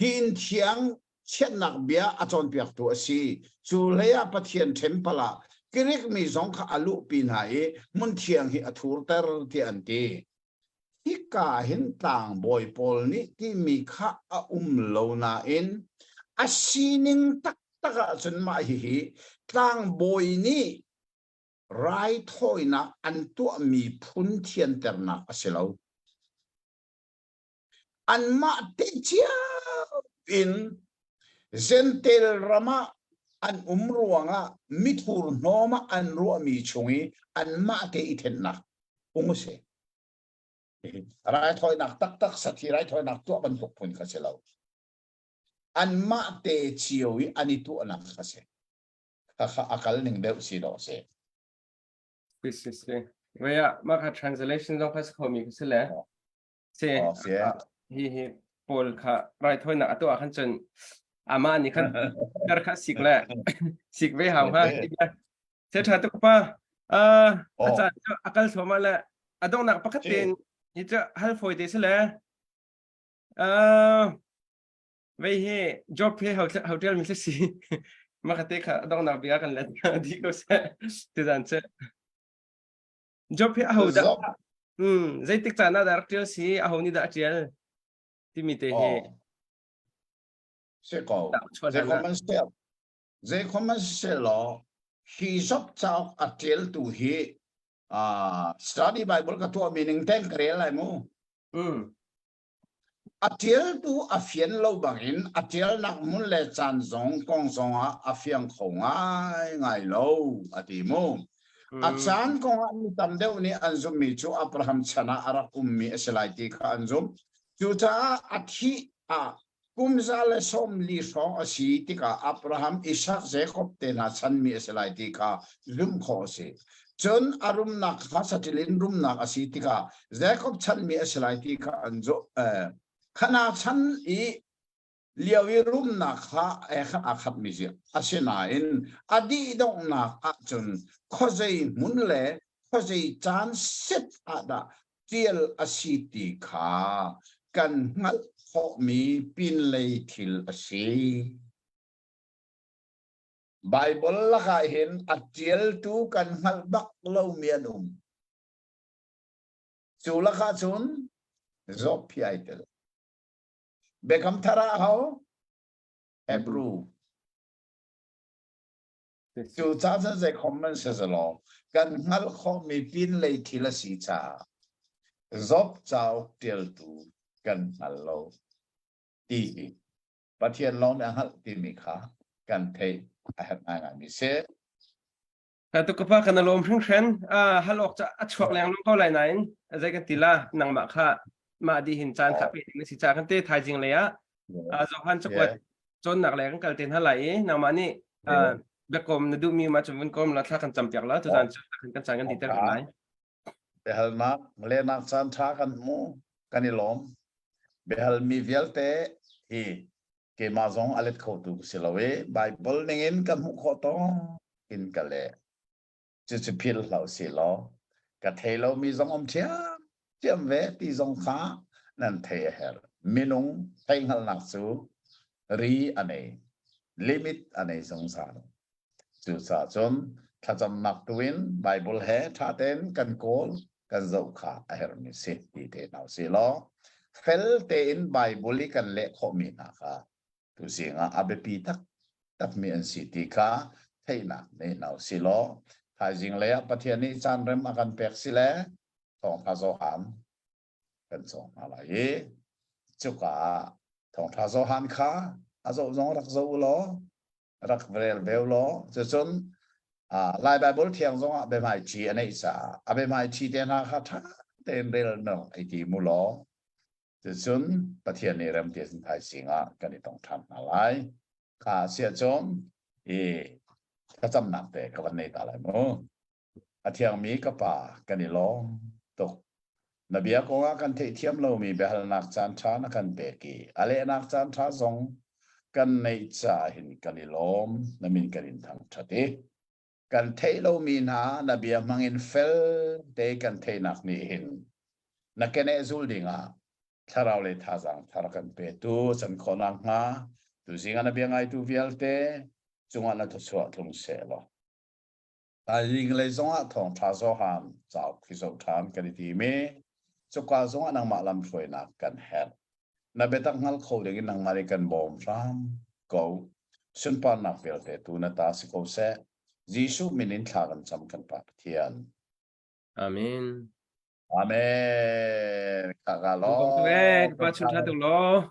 Hi inn thiang chiatnak bia a cawnpiaktu a si. Cu hlei ah Pathian ṭhempal ah Grik mi zong kha a luhpi hna i hmun thiang hi a thurter tiah an ti. Hika hin tlangbawi pawl nih timi kha a um lo nain a sining taktak ahcun mah hihi tlangbawi nih raithawinak an tuahmi phun thianternak a si lo. Anmah te cio in Gentel ram ah an um ruangah mithur hnawm ah an ruahmi chung i anmah te i thennak phung a si. Raithawinak taktak sathi raithawinak tuah bantuk phun kha si lo. Anmah te cio i an i tuahnak kha si. Khakha a kal ning deuh si dawh si. Si si si. Wei ah mah kha translation zong kha si khomi kha si le. Si hi hi Paul kha raithawinak a tuah khan cun amah nih khan kar kha sik le sik ve hau ha se tha tuk pa a caan cu a kal thluahmah le a donghnak pakhat tein hi cu hal fawi te si le vei hi job he hotel mi si ma kha te kha a donghnak bia kan let di ko se tuzan cu. Job hi aho dah hmm zeitik caan ah dah rak ṭial si aho nih dah a ṭial timi te hi Si ko. Zei khom man se law hi Job cauk a ṭialtu hi study Bible ka tuah mi ning ten ka rel lai mu. Mm. A ṭialtu a fian lo bangin a ṭialnak hmun le caan zong kong zongah a fiang kho ngaingai lo a ti mu. A caan kongah mi tam deuh nih an zumhmi cu Abraham chan ah a rak ummi a si lai ti kha an zumh. Cucaah a thih ah kum 140 hrawng a si tikah Abraham, Isak, Jakob te hna chanmi a si lai ti kha zumh khawh a si. Cun a rumnak kha saṭil in rumnak a si tikah Jakob chanmi a si lai ti kha an zumh. Khana chan i lio i rumnak kha khan aa khatmi si. Asinain a dih donghnak ahcun khuazei hmun le khuazei caan set ah dah ṭial a si ti kha kan hngalh khawhmi pinlei thil a si. Baibal lakah hin a ṭialtu kan hngalh bak lomi an um. Cu lakah cun Job hi ai tel. Biakam thar ah ho? Hebrew. Cu ca cun zei khom man si law kan hngalh khawhmi pinlei thil a si caah Job cauk ṭialtu kan hngal lo ti hi Pathian lawng nih a hngalh timi kha kan theih a herh ngaingaimi si. Tu ka pa kan lawm hringhran. Hal awk ca a chuak leng ko lai nain zei kan ti la nangmah kha mah di hin caan kha pe ding na si ca kan te thaizing lei ah Johan cakuat cawnnak le kan kal te hna lai i nangmah nih biakom na duhmi ma cun vun kom la thla kan campiak la tuzan cu kan caan kan diter lai. Biahalnak lehnak caan ṭha kan hmu kan i lawm. Biahalmi vialte hi keimah zong a let khotu ka si lo i Baibal ningin ka hmuh khawh tawk in ka leh. Cucu philh hlah usih law ka thei lomi zong um ṭhiamṭhiam ve ti zong kha nan thei a herh. Minung theihhngalhnak cu ri a nei, limit a nei zungzal. Cucaah cun thlacamnak tu in Baibal he ṭha tein kan kawl, kan zoh kha a herhmi si ti te hna usih law fel tein Baibal i kan leh khawhmi hna kha tuzing ah a biapi taktakmi an si ti kha theihnak nei hna usih law thaizing lei ah Pathian nih caan rem a kan pek si le thawngṭha Johan kan cawng hna lai i cuka ah thawngṭha Johan kha a zoh zong rak zoh u law rak rel ve u law cucun Lai Baibal thiang zong ah biahmaiṭhi a neih caah a biahmaiṭhi te hna kha ṭha tein rel na ei ti mu law cucun Pathian nih rem ti a thaizing ah kan i tong ṭhan hna lai. Kha si ahcun i thlacamnak te ka van nei ta lai mu. A thiangmi ka Pa, kan i lawm tuk. Na bia kongah kan theihthiam lomi biahalnak caanṭha na kan pek i a lehnak caanṭha zong kan neih caah hin kan i lawm. Na min kan in thangṭhat i kan theih lomi hna na bia hmangin fel te kan theihnak nih hin na keneh zul dingah thlarau le thazaang thar kan petu can khawh nakhnga tuzing ah na bia ngaitu vialte cungah na thluachuah tlung seh law Thaizing lei zongah thawngṭha Johan cauk hi zoh ṭhan kan i tim i cuka zongah nangmah lamhruainak kan herh. Na biatak hngal kho dingin nangmah nih kan bawm hram ko. Sunparnak vialte tu na ta si ko seh. Jesuh min in thla kan cam kan Pa Pathian. Amen. Amen. Ka ka lo. Pa chun tha tuk law.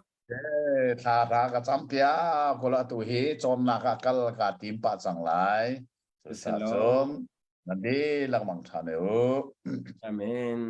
Thla ra ka cam pia kula tu hi cawnnak ah kal ka tim pa cang lai. Cucaah cun nan di lengmang ṭhan u. Amen.